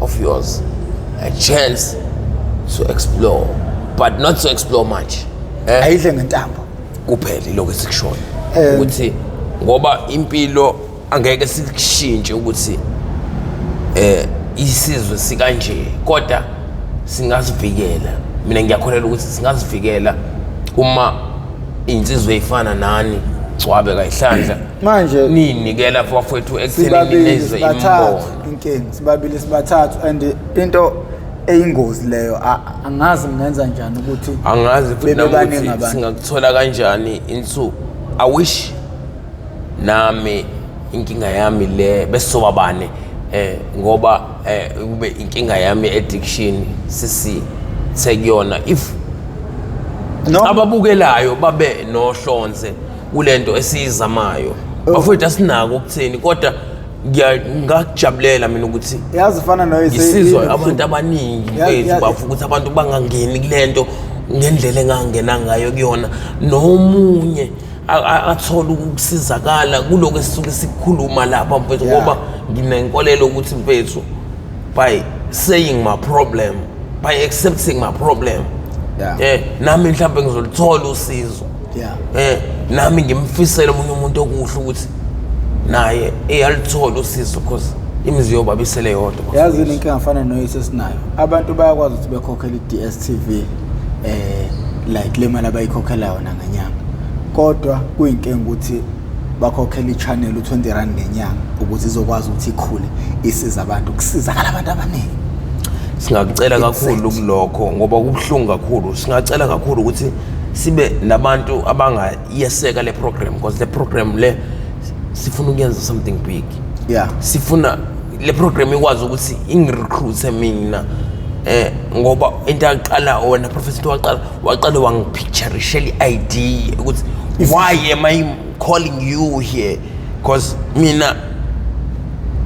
of yours a chance to explore, but not to explore much. Eh? Ayidle ngentambo. Kuphela ilokho esikushoyo ukuthi ngoba impilo angeke sikushintshe ukuthi isizwe sikanje, kodwa singasivikela. Mina ngiyakholelwa ukuthi singazivikela uma insizwe ifana nani, Gcwabe kaYihlandla, Manje ninikela bafowethu ekuthenini sibabili, nezwe sibathathu imbono. Inkinga, sibabili, sibathathu, and into eyingozi leyo, angazi ngingenza njani ukuthi Angazi futhi bebe nami baningi ukuthi abantu. Singakuthola kanjani into. I wish nami inkinga yami le besisobabane, ngoba kube inkinga yami addiction sisi sekuyona if No. ababukelayo babe nohlonze kulento esiyizamayo. Bafowethu, asinako ukutheni, kodwa ngiyakujabulela mina ukuthi Yazi fana noyise. ngisizwa abantu abaningi, mfethu, bafuna ukuthi abantu bangangeni kulento ngendlela engangena ngayo kuyona, nomunye athole ukusizakala kuloko esisuke sikukhuluma lapha, mfethu, ngoba nginenkolelo ukuthi, mfethu, by saying my problem, by accepting my problem, nami mhlawumbe ngizoluthola usizo. Nami ngimfisela omunye umuntu okuhle ukuthi naye eyaluthola usizo, because imizi yobaba isele yodwa. Yazi yini inkinga afana noyise esinayo? Abantu bayakwazi ukuthi bekhokhele i-DStv, like le mali abayikhokhela yona ngenyanga, kodwa kuyinkinga ukuthi bakhokhela i-channel u-R20 ngenyanga ukuze izokwazi ukuthi ikhule, isize abantu, kusizakala abantu abaningi. Singakucela kakhulu kulokho ngoba kubuhlungu kakhulu. Singacela kakhulu ukuthi sibe nabantu abangayeseka le program, because le program le sifuna ukuyenza something big. Sifuna le program ikwazi ukuthi ingirecruit mina, ngoba into yaqala wena, professor, into waqala waqala wangipicturishela i-idea ukuthi why am I calling you here, because mina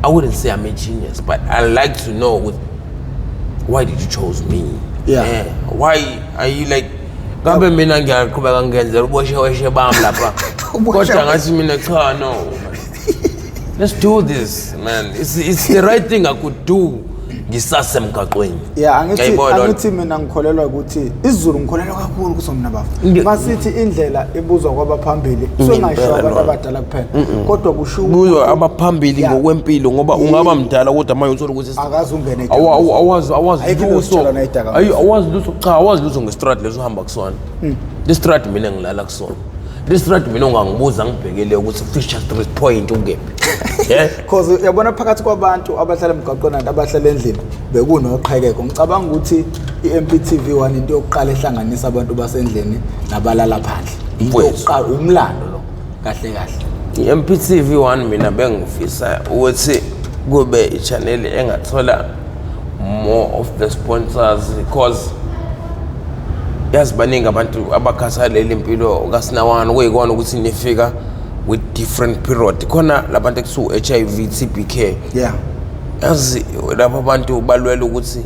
I wouldn't say I'm a genius, but I like to know ukuthi why did you chose me? Why are you like, ngabe mina ngiyaqhubeka ngenzela ubosheweshe bami lapha, kodwa ngathi mina cha, no. Let's do this, man. It's the right thing I could do ngisasemgaqweni. Yeah, angithi Uyayibona loo nto? angithi mina ngikholelwa ukuthi isiZulu, ngikholelwa kakhulu kuso mina bafo. Masithi indlela ibuzwa kwabaphambili, so ngisho abantu lona. abadala kuphela, kodwa kusho Kuzwa abaphambili ngokwempilo, ngoba ungaba mdala kodwa manje uthola ukuthi akaze ungene awazi Ayikho into lutho. yositshala nayidakamizwa. Awazi lutho, cha, awazi lutho ngestrad leso uhamba kusona. Le strad mina ngilala kusona, le strad mina ungangibuza ngibhekele ukuthi Fisher Street Point ukephi, yeah. Cause uyabona, phakathi kwabantu abahlala emgwaqweni nabantu abahlala endlini bekunoqhekeko. Ngicabanga ukuthi i-MPTV 1 into yokuqala ehlanganisa abantu basendlini nabalala phandle. Into Mfowethu. yokuqala, umlando lo kahle kahle. I-MPTV 1 mina bengifisa ukuthi kube i-channel engathola more of the sponsors, because yazi baningi abantu abakhathalela impilo kaSinawana, kuyikona ukuthi nifika with different period khona labantu ekuthiwa HIV TB care. Yazi lapho abantu balwela ukuthi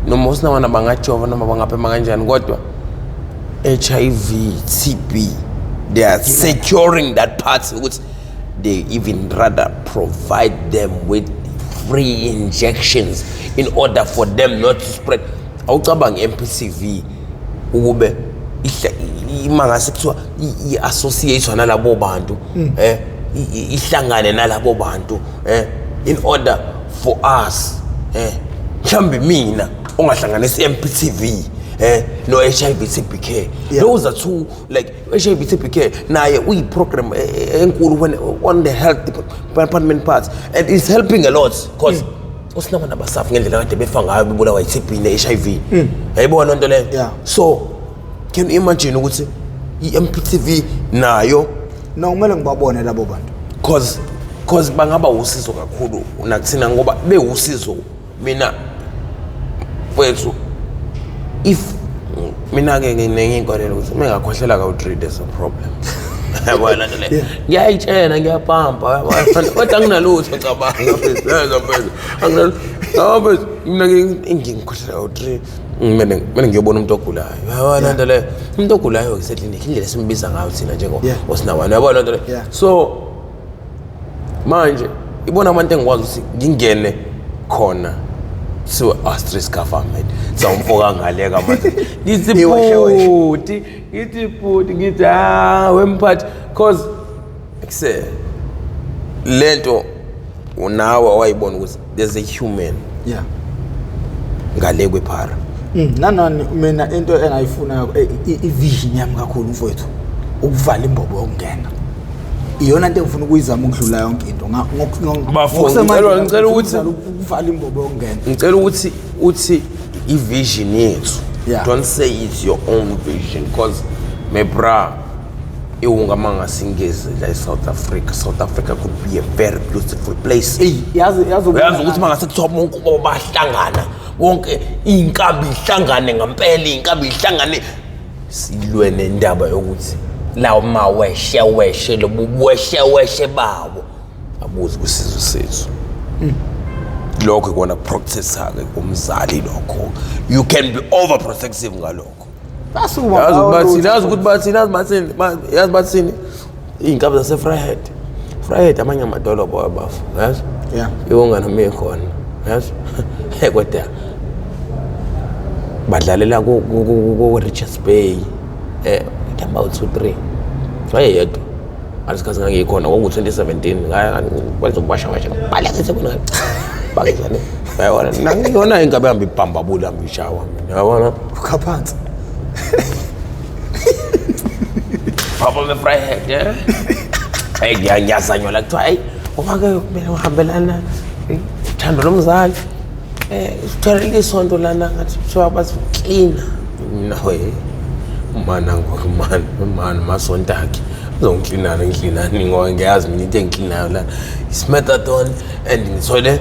noma uSinawana bangajova noma bangaphema kanjani, kodwa HIV TB, they are securing that part ukuthi they even rather provide them with free injections in order for them not to spread. Awucabangi MPTV ukube ima ngase kuthiwa i-associate nalabo bantu, ihlangane nalabo bantu, in order for us, mhlambe mina ongahlanganisa i-MPTV no HIV TB care. Those are two, like HIV TB care naye uyi-program enkulu when on the health department part, and it's helping a lot because usinabana basafi ngendlela kade befa ngayo bebulawa i-TB ne-HIV, yayibona loo nto leyo. So can you imagine ukuthi i-MPTV nayo? No, kumele ngibabone labo bantu. Cause bangaba usizo kakhulu nakuthina, ngoba bewusizo mina mfethu. If mina-ke nginenye inkolelo ukuthi uma ngakhohlela kawu-three, there's a problem, yabona lento leyo. Ngiyayitshela, ngiyapampa, yabona, kodwa anginalutho. Cabanga mfethu, yezwa mfethu, anginalutho. Mfethu, mina ngikhohlela kawu-three, kumele ngiyobona umuntu ogulayo, yabona lento leyo. Umuntu ogulayo ngiseklinikhi, indlela esimbiza ngayo thina njengo osinabantu, yabona lento leyo. So manje ibona abantu engikwazi ukuthi ngingene khona, kuthiwe Astris government sawumfoka ngaleka manje, ngithi Iweshe-weshe. bhuti, ngithi bhuti, ngithi ah wemphathi, cause ekuse lento unawe wayibona ukuthi there's a human ngale kwephara. Nanani mina into engayifuna, i-vision yami kakhulu mfowethu, ukuvala imbobo yokungena. Iyona into engifuna ukuyizama ukudlula yonke into. Bafo, Ngokusemandleni ngicela ami, ukuthi- ukuvala imbobo yokungena. Ngicela ukuthi uthi i-vision yethu. Don't say it's your own vision, because my bra, iwungamangasingezi la e-South Africa, South Africa could be a very beautiful place. Eyi, yazi Uyazi ukuthi mangase kuthiwa bonke bahlangana, wonke iy'nkabi ihlangane ngempela, iy'nkabi ihlangane, silwe nendaba yokuthi lawo maweshe weshe, lobu weshe weshe bawo abuzi kwisizwe sethu. Lokho ikona kuprotecta-ke umzali, lokho you can be overprotective ngalokho. Basuka. Yazi ukuthi bathini, yazi ukuthi bathini, yazi bathini, yazi bathini, iy'nkabi zase-Vryheid, Vryheid, amanye amadolobha wabafu, yazi. Iwonga noma ikhona, yazi, kodwa badlalela ku-Richards Bay, about 2 3 wayeyedwa ngalesikhathi ngangiyikhona, kwaku-2017, kwenzokubasha basha baleka sebona bakenzani, yabona, nangiyona inkabi yami ibhambabula yami ishawa mina, yabona. Ukha phansi. Papa me-Vryheid, hey, ngiyazanywa la, kuthiwa hayi, ngoba-ke kumele uhambelana uthando lomzali, sitholele isonto lana, ngathi kuthiwa bazoklina mina, we mana mani mani, masonto akhe azongiklinana, ngiklinani, ngoba ngiyazi mina into engiklinayo lana is methadone and ngithole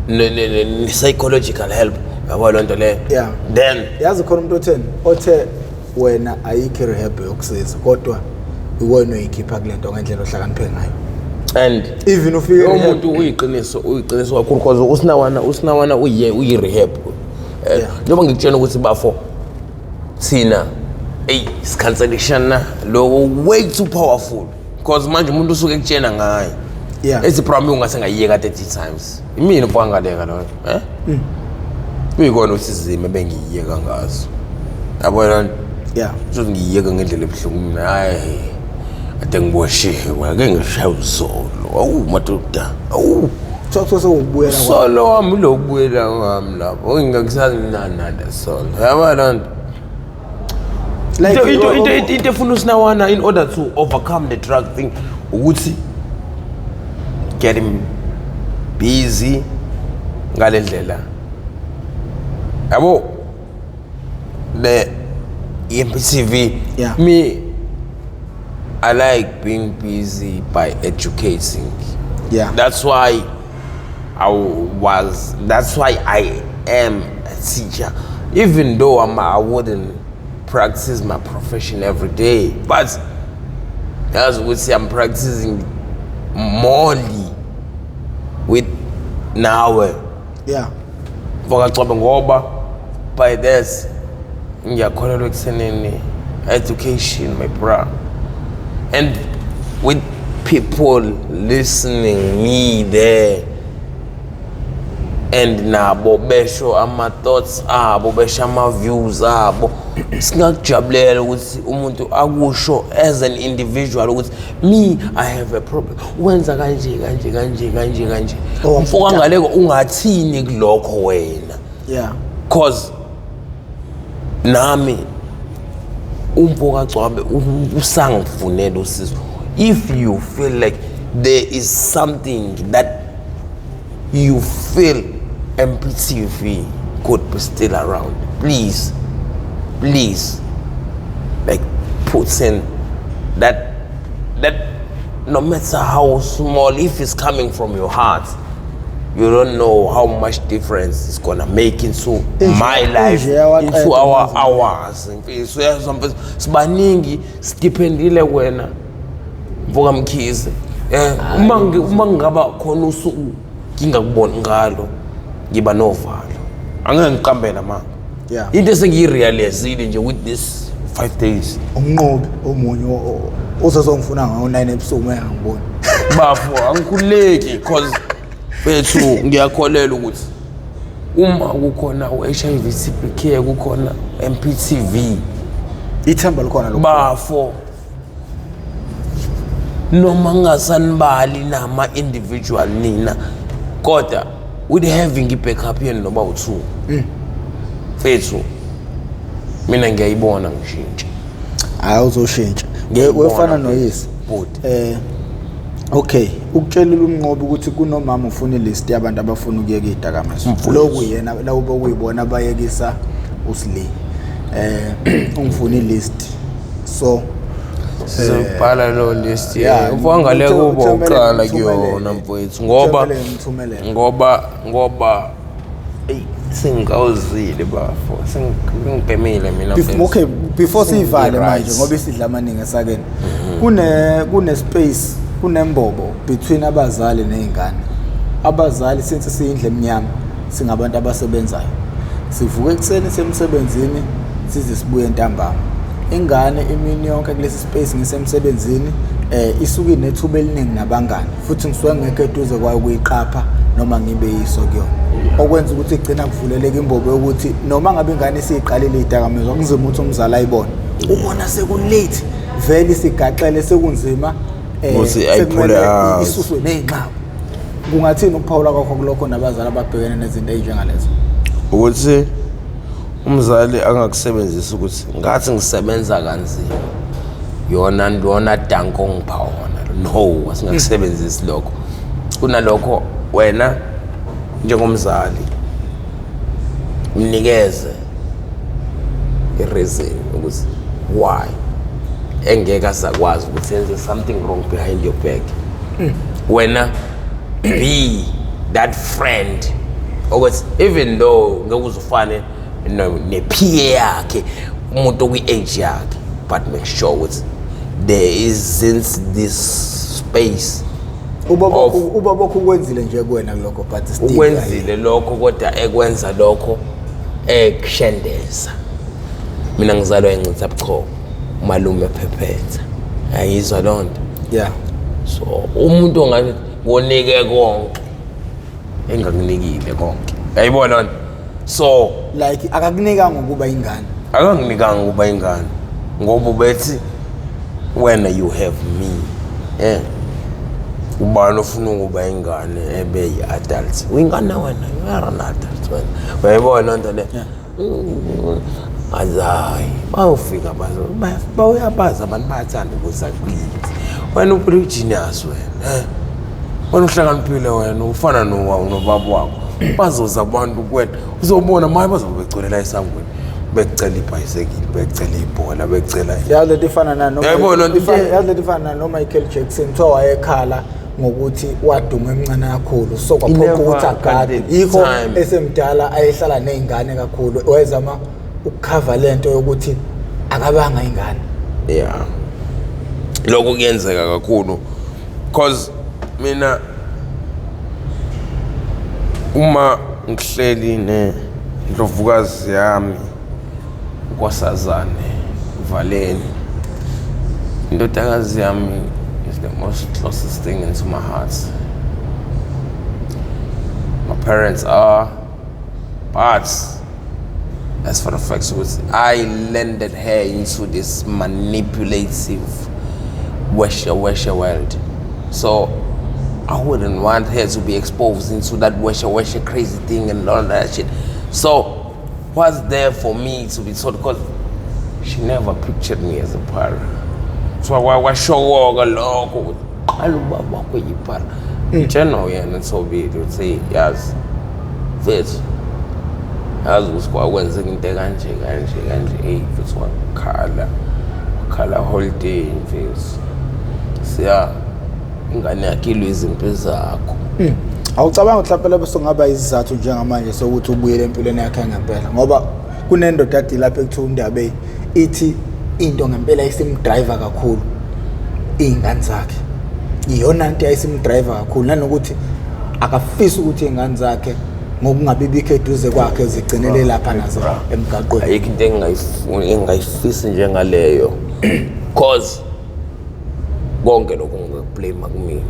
ne-psychological help, yabo loo nto leyo. Then Yazi khona umuntu otheni, othe wena ayikho i-rehab yokusiza, kodwa iwena oyikhipha kule nto ngendlela ohlakaniphe ngayo. And Even ufike lowo e-rehab- muntu uyiqiniso kakhulu, because usinawana uyi-rehab. Njengoba ngikutshena ukuthi bafo, thina eyi sikhanselishana lokho way too powerful, because manje umuntu usuke ekutshena ngayo. Ethi bra, ungase ngayiyeka 30 times. Imina mfangaleka loyo, eh? Kuyikona ukuthi izimo ebengiyiyeka ngazo. Yabona? So ngiyiyeka ngendlela ebuhlungu mina. Hayi. Ade ngiboshiwe, ake ngishaya uzolo. Awu madoda. Awu. So sewubuyela kwa. Solo wami lo kubuyela kwami lapho. Ngingakusazi nana solo. Yabona? Like Into efuna usinawana in order to overcome the drug thing ukuthi get him busy ngale ndlela, yabo, le MPTV. Me, I like being busy by educating. That's why I am a teacher, even though I wouldn't practice my profession every day, but as we say, I'm practicing morely with nawe. Mfokacobe, ngoba by this ngiyakholelwa ekuthenini education, my bra, and with people listening me there and nabo besho ama-thoughts abo, besho ama-views abo, singakujabulela ukuthi umuntu akusho as an individual ukuthi me, I have a problem, wenza kanje kanje kanje kanje kanje. Oh, Mfokangaleko, ungathini kulokho wena? Cause nami umfo kaGcwabe usangifunela usizo. If you feel like there is something that you feel MPTV could be still around, please, please, like, put in that, no matter how small, if it's coming from your heart, you don't know how much difference it's gonna make into my life, Nje yawaqeda into our manje. Ours, mfethu. Uyazwa mfethu, sibaningi sidependile kuwena, mfoka Mkhize. Uma ngingaba khona usuku ngingakuboni ngalo, ngiba novalo, angeke ngiqambela manga. Into esengiyirealizile nje with this 5 days. Umnqobi omunye osezongifuna ngawo-9 ebusuku uma engangiboni. Bafo, angikhululeki cause fethu ngiyakholelwa ukuthi uma kukhona u-HIV TB kukhona MPTV. Ithemba likhona lokho. Bafo, noma ngingasanibali nama-individual nina, kodwa with having i-backup yenu noba u-two, fethu, mina ngiyayibona ngishintshe. Hayi, uzoshintsha. Ngiyayibona, Wefana noyise. Bhuti. Okay, ukutshelile umnqobi ukuthi kunomama ufuna ilist yabantu abafuna ukuyeka izidakamizwa. Mfundisi. Lokhu yena labo bokuyibona abayekisa uSli. Ungifuna ilist. So Sizobhala lo list. Yeah, Ufangale kuba uqala ngithumelele. kuyona, mfowethu, ngoba Ngithumelele, ngithumelele. Ngoba eyi, sengikawuzile bafo, sengibhemile mina, mfethu. Okay, before siyivale Right. manje, ngoba isidla amaningi esakeni. Kune space, kunembobo between abazali nezingane. Abazali, since siyindle emnyama, singabantu abasebenzayo. Sivuka ekuseni semsebenzini size sibuye ntambama. Ingane imini yonke kulesi space ngisemsebenzini, isuke inethuba eliningi nabangani, futhi ngisuke ngekho eduze kwayo kuyiqapha noma ngibe yiso kuyona, okwenza ukuthi igcina kuvuleleka imbobo yokuthi noma ngabe ingane isiyiqalile izidakamizwa, kunzima ukuthi umzali ayibone, ubona sekulate vele, isigaxele, sekunzima Ukuthi ayiphule sekumele out. isuswe ney'nxabo. Kungathini ukuphawula kwakho kulokho nabazali ababhekene nezinto ey'njengalezo? Ukuthi umzali angakusebenzisi ukuthi ngathi ngisebenza kanzima, yona lona danko ngipha wona. No, asingakusebenzisi lokho. Kunalokho, wena njengomzali mnikeze i-reason ukuthi why engeke asakwazi ukuthi enze something wrong behind your back. Wena be that friend ukuthi even though ngeke uze ufane ne-peer yakhe, umuntu okwi-age yakhe, but make sure ukuthi there isn't this space. Ubaba ubaba ukwenzile nje kuwena kulokho, but still Ukwenzile lokho, kodwa ekwenza lokho ekushendeza. Mina ngizalwa encitha buchopho, umalume ephephetha, ayizwa loo nto. So umuntu ongathi Ngikunike konke engakunikile konke, yayibona lona. So like akakunikanga ukuba ingane. Akanginikanga ukuba ingane ngoba ubethi wena you have me, ubani ofuna ukuba ingane ebe yi-adult? Uyingane wena, you are an adult wena, uyayibona loo nto le. Azayi bayofika, uyabazi abantu bayathanda ukuza kithi. Wena uphila u-genius wena, wena uhlakaniphile wena, ufana nobaba wakho. Bazoza abantu kuwena, uzobona maye bazobe begcwelela esangweni, bekucela ibhayisekili, bekucela ibhola, bekucela. Yazi lento ifana nano Yayibona lento. Yazi lento ifana noMichael Jackson. Kuthiwa wayekhala ngokuthi waduma emncane kakhulu, so kwaphoqa ukuthi agade, yikho esemdala ayehlala ney'ngane kakhulu, wayezama ukukhava lento yokuthi akabanga ingane. Yeah, lokho kuyenzeka kakhulu cause mina uma ngihleli nendlovukazi yami, uNkosazane Valeni, indodakazi yami, is the most closest thing into my heart. My parents are, but as for the fact ukuthi I landed her into this manipulative wesha wesha world, so I wouldn't want her to be exposed into that wesha wesha crazy thing and all that shit. So was there for me to be told because she never pictured me as a pirate. So kwashokoka lokho ukuthi qala ubaba wakho yiphara. Ngitshena yena Thobile ukuthi yazi mfethu, yazi ukuthi kwakwenzeka into ekanje kanje kanje. Eyi mfethu, wakhala wakhala holiday mfethu, siya ingane yakhe ilwe izimpi zakho. Awucabanga mhlawumbe lapho songaba isizathu njengamanje sokuthi ubuyele empilweni yakhe ngempela, ngoba kunendoda adi lapho ekuthiwa uNdabe ithi into ngempela isimdriver kakhulu iy'ngane zakhe, iyona nto yayisimdriver kakhulu, nanokuthi akafisi ukuthi iy'ngane zakhe ngokungabi bikho eduze kwakhe zigcinele lapha nazo emgaqweni. Ayikho into engingayifuni, engingayifisi njengaleyo, cause konke lokho ngikublame kumina,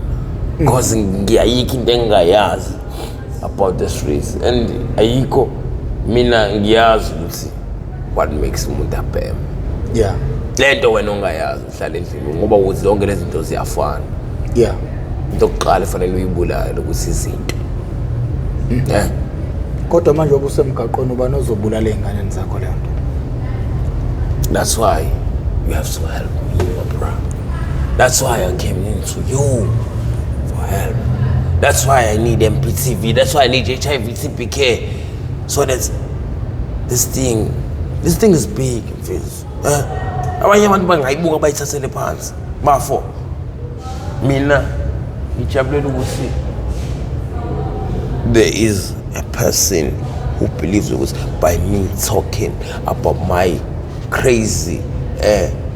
cause ngiyayikho into engingayazi about the streets and ayikho. Mina ngiyazi ukuthi what makes umuntu abheme. Lento wena ongayazi uhlala endlini ngoba ukuthi zonke lezi zinto ziyafana. Into yokuqala efanele uyibulale ukuthi izinto. Kodwa manje obusemgaqweni, ubani ozobulala ey'nganeni zakho leyo nto? That's why you have to help me, my bro. That's why I came into you for help. That's why I need MPTV. That's why I need HIV TB care. So that this thing is big, mfethu. Abanye abantu bangayibuka bayithathele phansi. Bafo. Mina ngijabulela ukuthi there is a person who believes ukuthi by me talking about my crazy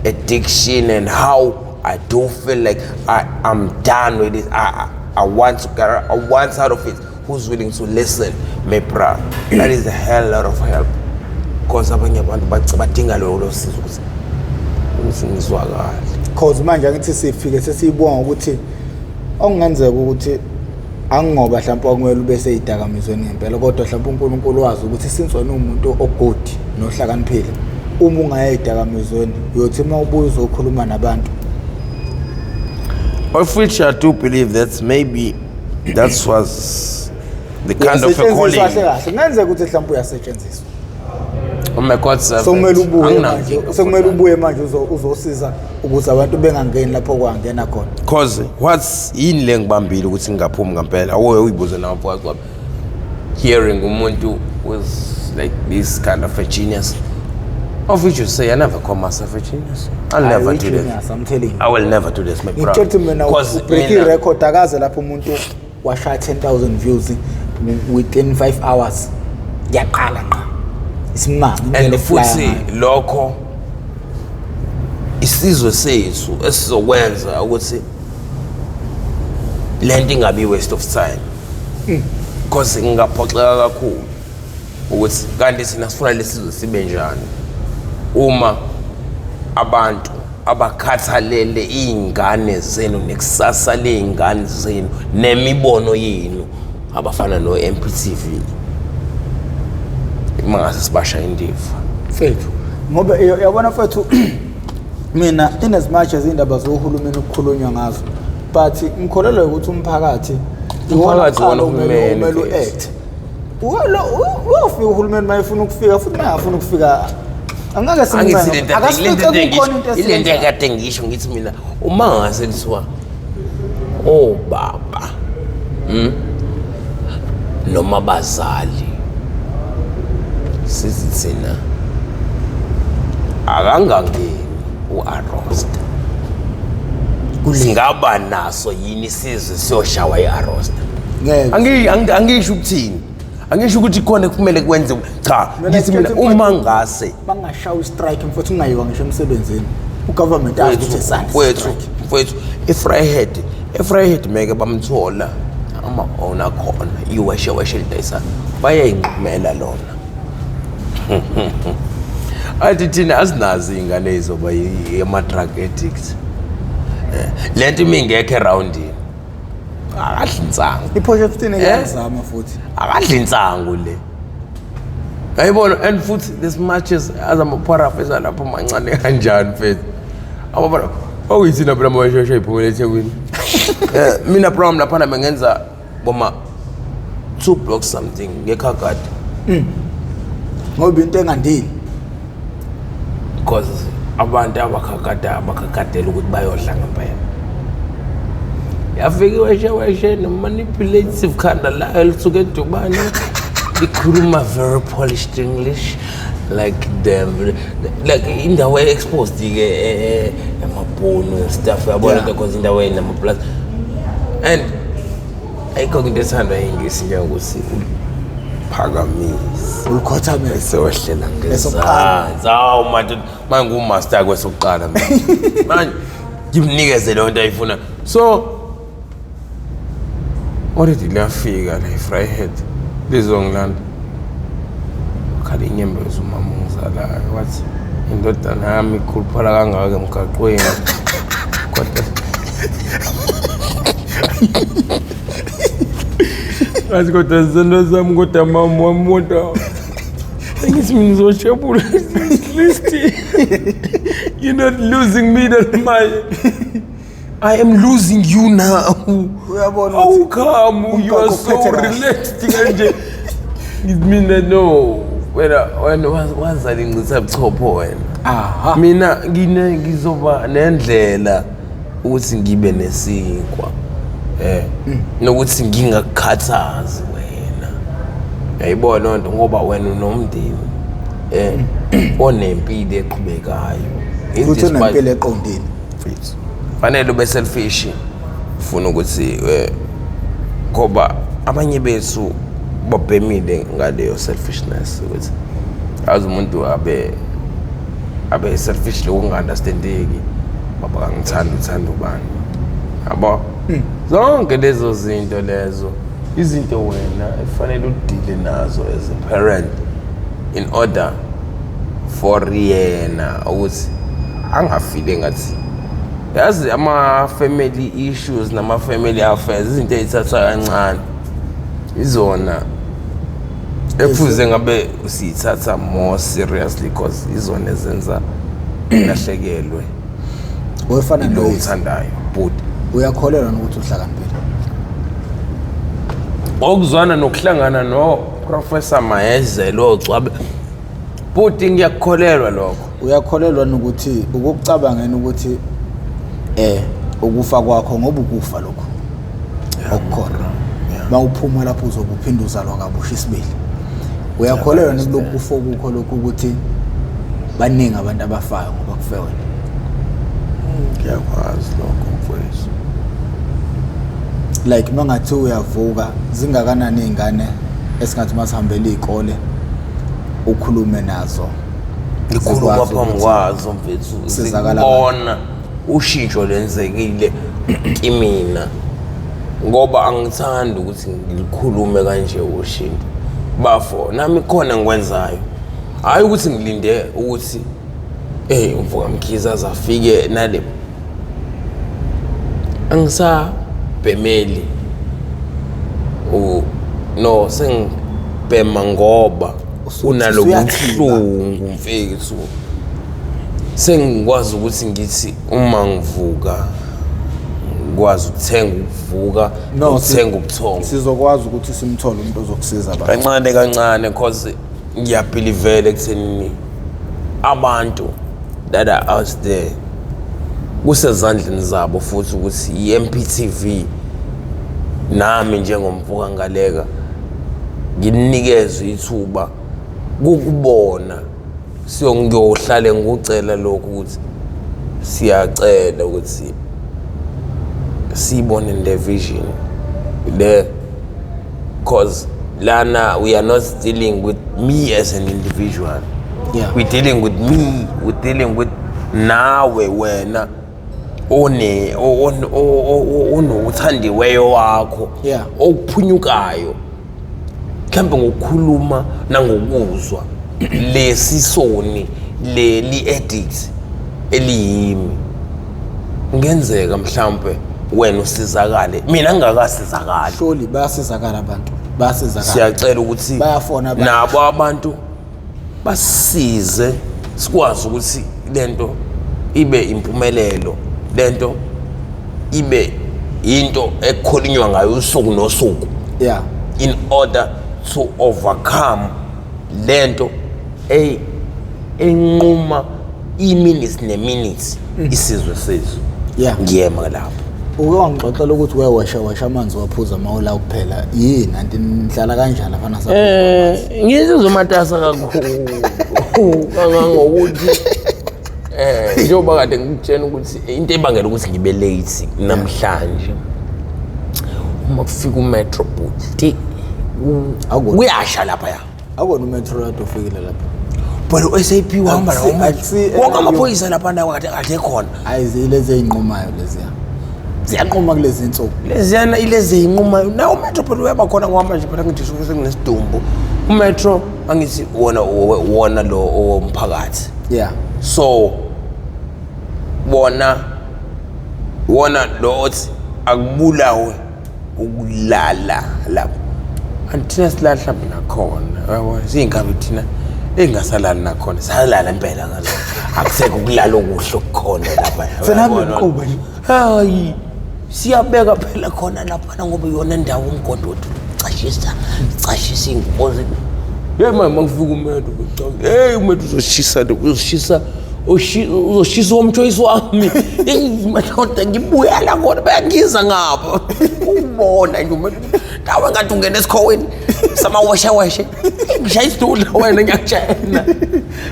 addiction and how I do feel like I am done with it. I want to get out, I want out of it. Who's willing to listen, my bra? That is a hell lot of help. Because abanye abantu badinga lolo sizo ukuthi ngizwakale. Cause manje angithi sifike sesiyibonga ukuthi okungenzeka ukuthi angingoba mhlawumbe kwakumele ube seyidakamizweni ngempela, kodwa mhlawumbe uNkulunkulu wazi ukuthi since wena uwumuntu ogodi nohlakaniphile, uma ungaya ey'dakamizweni uyothi uma ubuya uzokhuluma nabantu. Of which I do believe that maybe that was the kind of a Uyasetshenziswa. Calling. Kahle kahle kungenzeka ukuthi mhlawumbe uyasetshenziswa. Oh my God, servant. Sekumele ubuye manje. Anginankinga. Sekumele ubuye manje uzosiza ukuze abantu bengangeni lapho kwangena khona. Cause what's yini le ngibambile ukuthi ngingaphumi ngempela? Awuye uyibuze nawe mfowethu wami. Hearing umuntu was like this kind of a genius. Of which you say I never call myself a genius. I'll never do this. Genius, I'm telling you. I will never do this, my brother. Ngitshela ukuthi mina 'Cause ubreak i-record, akaze lapho umuntu washaya 10,000 views within 5 hours. Yaqala ngqa isimanga indlela And eflya futhi ngayo. Lokho isizwe sethu esizokwenza ukuthi lento ingabi waste of time, because ngingaphoxeka kakhulu ukuthi kanti thina sifuna lesizwe sibe njani uma abantu Abakhathalele iy'ngane zenu nekusasa ley'ngane zenu nemibono yenu, abafana no-MPTV, mangase sibasha indiva. Mfethu, ngoba uyabona mfethu, mina in as much as indaba zohulumeni ukukhulunywa ngazo, but ngikholelwa ukuthi umphakathi Umphakathi iwona iwona kuqala uhulumeni, okumele mfethu. u-act. Uyofika uhulumeni uma efuna ukufika, futhi uma engafuni ukufika angeke Angithi simncenge. lento Akasifice kukhona into ilento esiyenzayo. ekade ngisho, ngithi mina uma ngase kuthiwa obaba noma abazali sithi thina akangangeni u-Arosta, singaba naso yini isizwe siyoshawa i-Arosta? Ngeke. Angisho ukuthini, angisho ukuthi khona kumele kwenze, cha. Mina Ngithi mina ngikhetha uma ngase bangashawa i-strike mfethu, kungayiwa ngisho emsebenzini, ugovernment azi ukuthi esandla mfowethu strike. Mfowethu, i-Vryheid meke bamthola ama-owner khona, iweshe weshe lidayisa, bayayinqumela lona, athi thina asinazo iy'ngane ey'zoba ama-drug addicts. Le nto ima ingekho erawundini, akadli insangu. I-Port Shepstone Eh? iyazama futhi. Akadli insangu le, yayibona. And futhi this much as amaparafesa lapho mancane kanjani mfethu, amapara okuyithina phela mawesheshe iphumele eThekwini. Mina prom laphana bengenza boma 2 blocks something ngekhagadi. Ngoba into engandile. Because abantu abakhagada bakhagadela ukuthi bayodla ngempela. Yafika iweshe weshe ne-manipulative khanda layo lisuke edubane, likhuluma very polished English, like them, like indawo e-exposed-ke emabhunu and stuff, uyabona. Because indawo enamaplasi and ayikho into ethandwa yingisi njengokuthi uphakamise ulikhothamele sewehlela Esokuqala. ngezansi. Hawu madoda, manje ngumaster kwesokuqala mina manje ngimnikeze leyo nto ayifuna. So already liyafika la i-Vryheid, lizongilanda, khala inyembezi umama ongizalayo, wathi indodana yami ikhuluphala kangaka emgaqweni, kodwa ngathi kodwa zisento zami, kodwa mama wami, kodwa ngithi mina ngizoshebula, at least you're not losing me that much. I am losing you now. Uyabona How ukuthi come you are umgaqo so uphethe kahle. relaxed kanje? Ngithi mina no, wena wena wazala incitha buchopho wena. Mina ngine ngizoba nendlela ukuthi ngibe nesinkwa nokuthi ngingakukhathazi wena, uyayibona loo nto, ngoba wena unomndeni onempilo eqhubekayo. Futhi unempilo eqondile. Mfethu, fanele ube selfish, ufuna ukuthi ngoba abanye bethu babhemile ngaleyo selfishness, ukuthi azi umuntu abe selfish lokunga-understandeki, baba kangithanda, uthanda ubani, yabo, zonke lezo zinto lezo, izinto wena efanele udile nazo as a parent in order for yena ukuthi angafili engathi, yazi, ama-family issues nama-family affairs, izinto ey'thathwa kancane izona ekufuze ngabe siyithatha more seriously, because izona ezenza lahlekelwe Wefana ilo noyise. uthandayo bhuti. Uyakholelwa nokuthi uhlakaniphile? Okuzwana nokuhlangana no-Professor Mayezelo Ocwabe, bhuti, ngiyakukholelwa lokho. Uyakholelwa nokuthi ukucabangeni ukuthi ukufa kwakho, ngoba ukufa lokho okukhona, mawuphuma lapho uzobe uphinda uzalwa kabusha isibili, uyakholelwa nekulokhu kufa okukho lokhu, ukuthi baningi abantu abafayo ngoba kufe wena? Ngiyakwazi lokho, mfowethu. Like mangathi uyavuka, zingakanani iy'ngane esingathi masihambela iy'kole ukhulume nazo? Ngikhuluma Zikwazi phambi ukuthi kwazo, mfethu. Sizakala. Zikubona ushintsho lwenzekile kimina, ngoba angithandi ukuthi ngilikhulume kanje ushintsho, bafo. Nami khona ngikwenzayo, hhayi ukuthi ngilinde ukuthi Umfoka Mkhize azafike nale angisabhemeli no sengibhema ngoba unalobuhlungu mfethu. Sengikwazi ukuthi ngithi uma ngivuka ngikwazi ukuthenga ukuvuka, No, ukuthenga ubuthongo. Sizokwazi ukuthi simthole umuntu ozokusiza ba. Kancane kancane, cause ngiyabhilivela ekuthenini abantu that are out there kusezandleni zabo futhi ukuthi i-MPTV nami njengomfoka Ngaleka nginikezwe ithuba kukubona ngiyohlale ngikucela lokhu ukuthi siyacela ukuthi siyibone le vision le, cause lana we are not dealing with me as an individual. We're dealing with me, we're dealing with nawe wena one onothandiweyo wakho okuphunyukayo mhlawumbe ngokukhuluma nangokuzwa lesi soni leli addict eliyimi. Kungenzeka mhlawumbe wena usizakale, mina ngingakasizakali. Hloli, bayasizakala abantu, bayasizakala. Siyacela ukuthi Bayafona abantu. nabo abantu basize sikwazi ukuthi lento ibe impumelelo, lento ibe into ekukhulunywa ngayo usuku nosuku. In order to overcome lento enquma i-minutes ne-minutes isizwe sethu. Ngiyema lapho. Uke wangixoxela ukuthi wewesha wesha amanzi waphuza mawula kuphela. Yini anti nihlala kanjani lapha nasa? Ngizomatasa kakhulu kangangokuthi njengoba kade ngikutshela ukuthi into ebangela ukuthi ngibe late namhlanje uma kufika uMetro bhuti kuyasha lapha ya. Akona uMetro kade ufikile lapha. But u-SAP uhamba nawo wonke amaphoyisa lapha nawo kade khona. Hayi, zilezi ey'nqumayo leziya. Ziyanquma kulezi insuku. Leziyana ilezi ey'nqumayo. Nawo uMetro phela uyaba khona ngohamba nje phela ngithi suke sekunesidumbu. UMetro angithi wona lo owomphakathi. So wona lo othi akubulawe ukulala lapho. Anti thina silala mhlawumbe nakhona. Yabo, siyinkabi thina engasalali nakhona. Salala impela ngalokho. Akusekho ukulala okuhle okukhona lapha. Senihamba nemiquba nje. Hayi, siyabeka phela khona lapha ngoba iyona ndawo umgodo wethu cashisa iy'ngubo zethu. Hey mama, ngifika uMetro, ngicabanga, hey uMetro uzoshisa lo, uzoshisa, uzoshisa umthoyisi wami. Eyi madoda, ngibuyela khona, bayangiza ngapha. Ubona nje uMetro, nawe ngathi ungena esikhokweni samawesheweshe. Ngishaya isidudla wena, ngiyakutshela.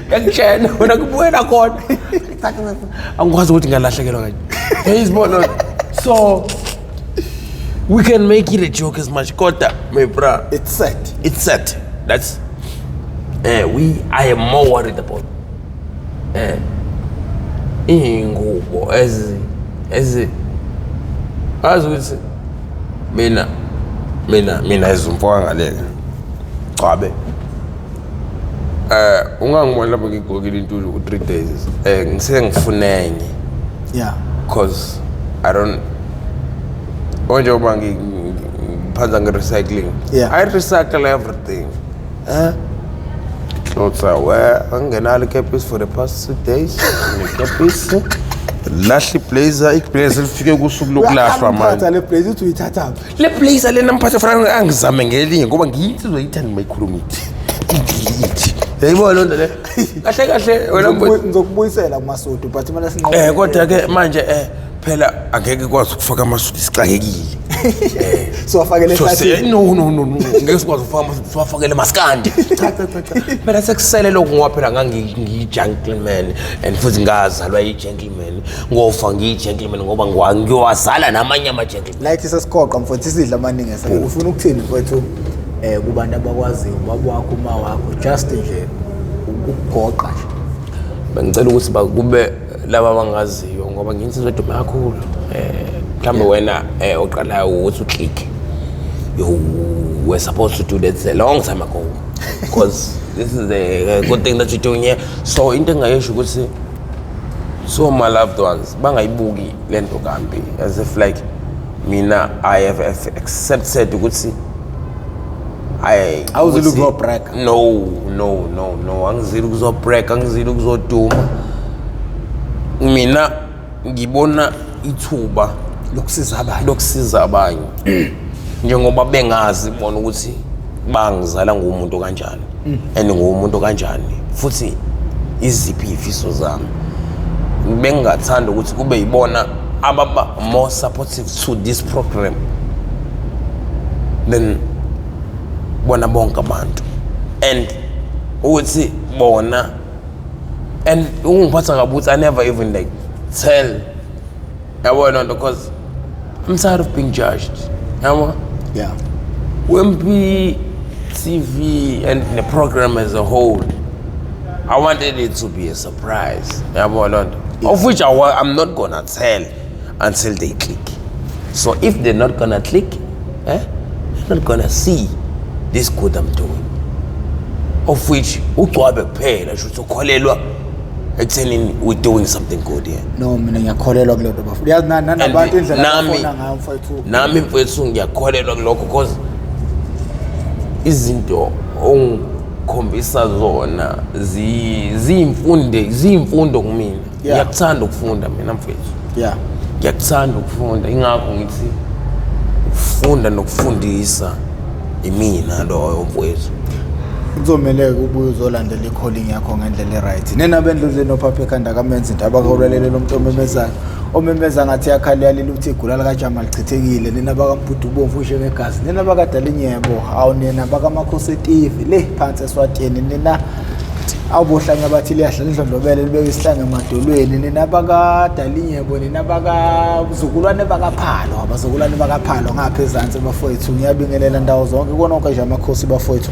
Ngiyakutshela wena, ngibuyela khona. Angikwazi ukuthi ngalahlekelwa kanje. Hey, isibona. So we can make it a joke as much. Kodwa, my bra, It's set. It's set. That's we. I am more worried about iy'ngubo ezi azi ukuthi mina ezumfoka Ngaleka gcwabe. Ungangibona lapho ngigqokile intuli u-3 days. Ngise ngifuna enye. Because I don't njengoba ngiphanza nge-recycling. I recycle everything. Clothes I wear. Angingenalo ikepisi for the past 2 days. Ngine-kepisi. Lahla iblazer, iblazer lifike kusuku lokulahlwa manje. Uyaqala le blazer uthi uyithathaphi? Le blazer lena mphathe fanele angizame ngelinye ngoba ngiyinsizwa ithanda uma ikhuluma ithi. Ithi. Yayibona loo nto le. Kahle kahle wena mfowethu. Ngizokubuyisela kumasudu but kumele sinqobe. Kodwa ke manje phela angeke kwazi ukufaka amasudu sixakekile. Siwafakele So, ehlathini. no, no, no, no. Ngeke sikwazi ukufaka amasudu siwafakele maskandi. Cha, cha, cha, cha. Phela sekusele lokhu ngoba phela ngangiyi-gentleman and futhi ngazalwa yi-gentleman. Ngofa ngiyi-gentleman ngoba ngiyowazala namanye ama-gentleman. Like sesiqoqa mfowethu isidla amaningi esake. Ufuna ukuthini mfowethu kubantu abakwaziyo ubaba wakho uma wakho just nje ukugoqa nje. Bengicela ukuthi kube laba abangaziyo ngoba ngiyinsizwa edume kakhulu. Mhlawumbe wena oqalayo ukuthi uclick. You were supposed to do that a long time ago because this is a good thing that you're doing here. So into engingayisho ukuthi So my loved ones bangayibuki lento kambi, as if like mina I have accepted ukuthi I Awuzile ukuthi- ukuzobrag. No, no, no, no, angizile ukuzobrag, angizile ukuzoduma. Mina ngibona ithuba lokusiza abanye. Lokusiza abanye, njengoba bengazi bona ukuthi bangizala ngumuntu kanjani and ngumuntu kanjani, futhi iziphi izifiso zami. Bengingathanda ukuthi kube yibona ababa more supportive to this program than bona bonke abantu, and ukuthi bona, and ungiphatha kabi ukuthi I never even like tell, yabona nto, because I'm tired of being judged, yabo. UMP TV and the program as a whole, I wanted it to be a surprise, yabo loo nto, of which I'm not gonna tell until they click. So if they're not gonna click, they're not gonna see this good I'm doing, of which ugcwabe kuphela sho ukuthi ukholelwa ekuthenini we're doing something good here. No, mina ngiyakholelwa kule nto, bafo. Yazi nanabantu indlela abafona ngayo, mfowethu. Nami, mfowethu, ngiyakholelwa kulokho, because izinto ongikhombisa zona ziyimfundo kumina. Ngiyakuthanda ukufunda mina, mfowethu. Ngiyakuthanda ukufunda, ingakho ngithi ukufunda nokufundisa imina loyo, mfowethu. Kuzomele-ke ubuye uzolandela i-calling yakho ngendlela e-right. Nina bendluzeni ophapha ekhanda kamenza into abakawulalele umuntu omemezayo, omemeza ngathi yakhala yalila, uthi igula likajama lichithekile. Nina bakaMbhudu ubomvu njengegazi, nina bakadala inyebo, hawu, nina bakamakhosi TV le phansi eSwatini, nina awubohlanya bathi liyahlala indlondlobele libeke isihlangu emadolweni, nina bakadala inyebo, nina bakazukulwane bakaphalo, abazukulwane bakaphalo ngapha ezansi, bafowethu, ngiyabingelela ndawo zonke konke nje amakhosi, bafowethu.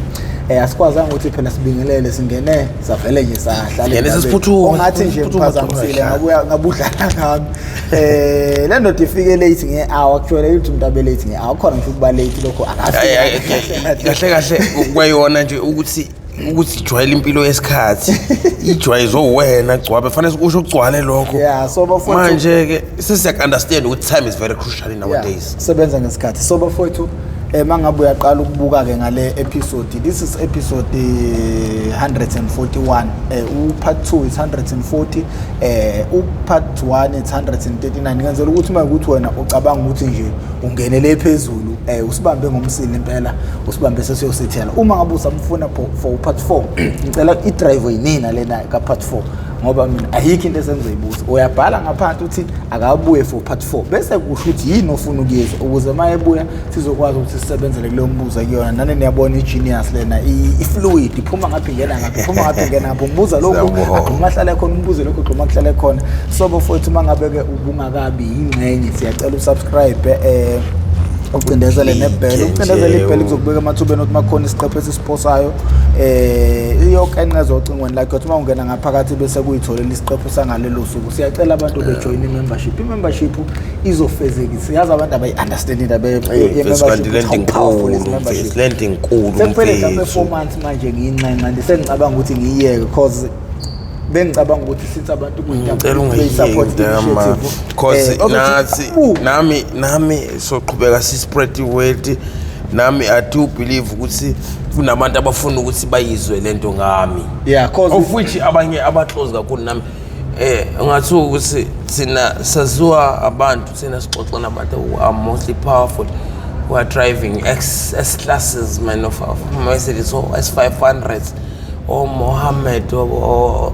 Asikwazanga ukuthi phela sibingelele, singene savele nje sahlala Singene endabeni. sesiphuthuma, Ongathi nje siphuthuma, ngiphazamisile, siphuthuma. Ngabuya ngabudlala ngami. Le ndoda ifike late nge-hour, kujwayele ukuthi umuntu abe late nge-hour, khona ngisho ukuba late lokho Hayi, hayi, akafiki. Kahle kahle kwayona nje ukuthi ijwayele impilo yesikhathi, ijwayezwe wena gcwabe, fanele usho kugcwale lokho. Yeah, so bafowethu Manje ke sesiyak-understand ukuthi time is very crucial in nowadays. Sebenza ngesikhathi. So bafowethu, mangabe uyaqala ukubuka ke ngale episode, this is episode 141. U part 2 is 140, u part 1 it's 139. Ngenzela ukuthi uma ukuthi wena ucabanga ukuthi nje ungenele phezulu, usibambe ngomsini impela, usibambe sesiyosithela. Uma ngabe usamfuna for part 4, ngicela i-drive yinina lena ka part 4, ngoba mina ayikho into esengizoyibuza. Uyabhala ngaphansi uthi akabuye for part 4, bese kusho ukuthi yini ofuna ukuyizwa, ukuze uma ebuya sizokwazi ukuthi sisebenzele kuleyo mbuzo kuyona. Nani niyabona i-genius lena, i-fluid, iphuma ngapha ingena ngapha, iphuma ngapha ingena ngapha. Umbuza lokhu, Siyabonga. agxuma ahlale khona, umbuze lokhu, agxuma kuhlale khona. So bafowethu, uma ngabe-ke ubungakabi yingxenye, siyacela usubscribe, ucindezele nebhele, ucindezele Nje, ibhele, kuzokubeka emathubeni ukuthi makhona isiqephu esisiphosayo, iyokenqeza ocingweni lakhe, ukuthi uma ungena ngaphakathi bese kuyitholela isiqephu sangalelo suku. Siyacela abantu bejoyine i-membership. I-membership izofezekisa, yazi abantu abayi-understand indaba Mfethu, kanti ye-membership, lento how powerful is inkulu, membership. mfethu, lento inkulu, Sekuphele mhlawumbe mfethu. 4 months manje ngiyinxenxa nje, sengicabanga ukuthi ngiyiyeke, cause bengicabanga ukuthi sithi abantu Ngicela ungayiyeki, mntakama, cause nathi nami soqhubeka si-spread i-word. Nami I do believe ukuthi kunabantu abafuna ukuthi bayizwe lento ngami, Yeah, cause of which abanye aba-close kakhulu nami, ungathuka ukuthi thina saziwa abantu, thina sixoxa nabantu who are mostly powerful, who are driving S, S classes, man, of Mercedes or S500, or Mohammed or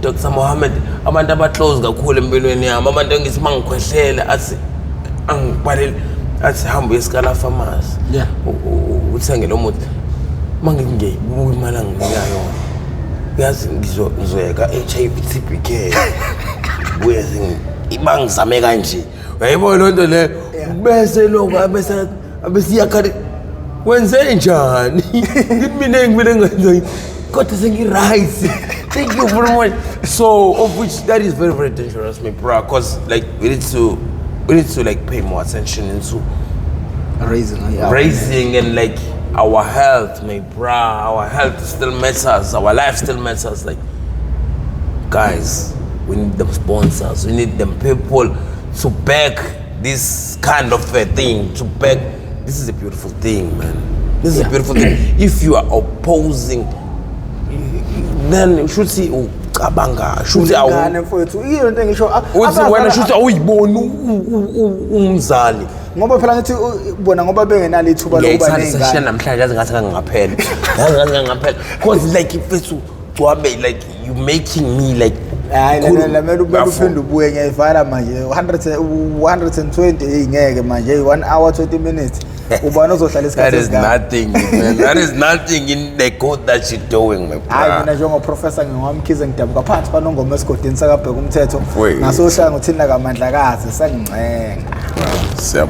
Dr Mohammed, abantu aba-close kakhulu empilweni yami, abantu engithi uma ngikhwehlela athi angibhalele, athi hamba uye eSkala Pharmacy uthenge lo muthi. Uma ngithi ngiyayibuka imali anginika yona, yazi ngizoyeka HIV TB care, buye bangizame kanje, uyayibona loo nto leyo, bese lokho abese abese iyakhala, wenze njani? Ngithi mina ngimele ngenze, kodwa sengi-right, thank you very much. So of which that is very very dangerous, my bro, because like we need to like pay more attention into raising, yeah. Raising and like our health, my bra. Our health still matters. Our life still matters. Like, guys, We need them sponsors, we need them people to back this kind of a thing, to back. This is a beautiful thing, man. This is a beautiful thing. If you are opposing, then shuthi ucabanga shuthi awu Ingane mfowethu, iyo into engisho uthi wena shuthi awuyiboni umzali. Ngoba phela ngithi bona ngoba bengenalo ithuba lokuba Ngiyayithanda session ney'ngane. Namhlanje, yazi ngathi ngangingaphela, yazi ngathi ngangingaphela, 'cause like mfethu gcwabe, like you making me like Hayi, la mele Uyafuna. uphinde ubuye. Ngiyayivala manje 100 120. Hey, ngeke manje. Hey, 1 hour 20 minutes, ubani ozohlala That isikhathi is esingaka? nothing, man. That is nothing in the good that you're doing, my Hayi, mina brother. njengoprofessor ngingoMkhize, ngidabuka phansi kwaNongoma esigodini sakaBheka umthetho Wait. ngasohlangothini lakaMandlakazi. Sengincenga. Siyabonga.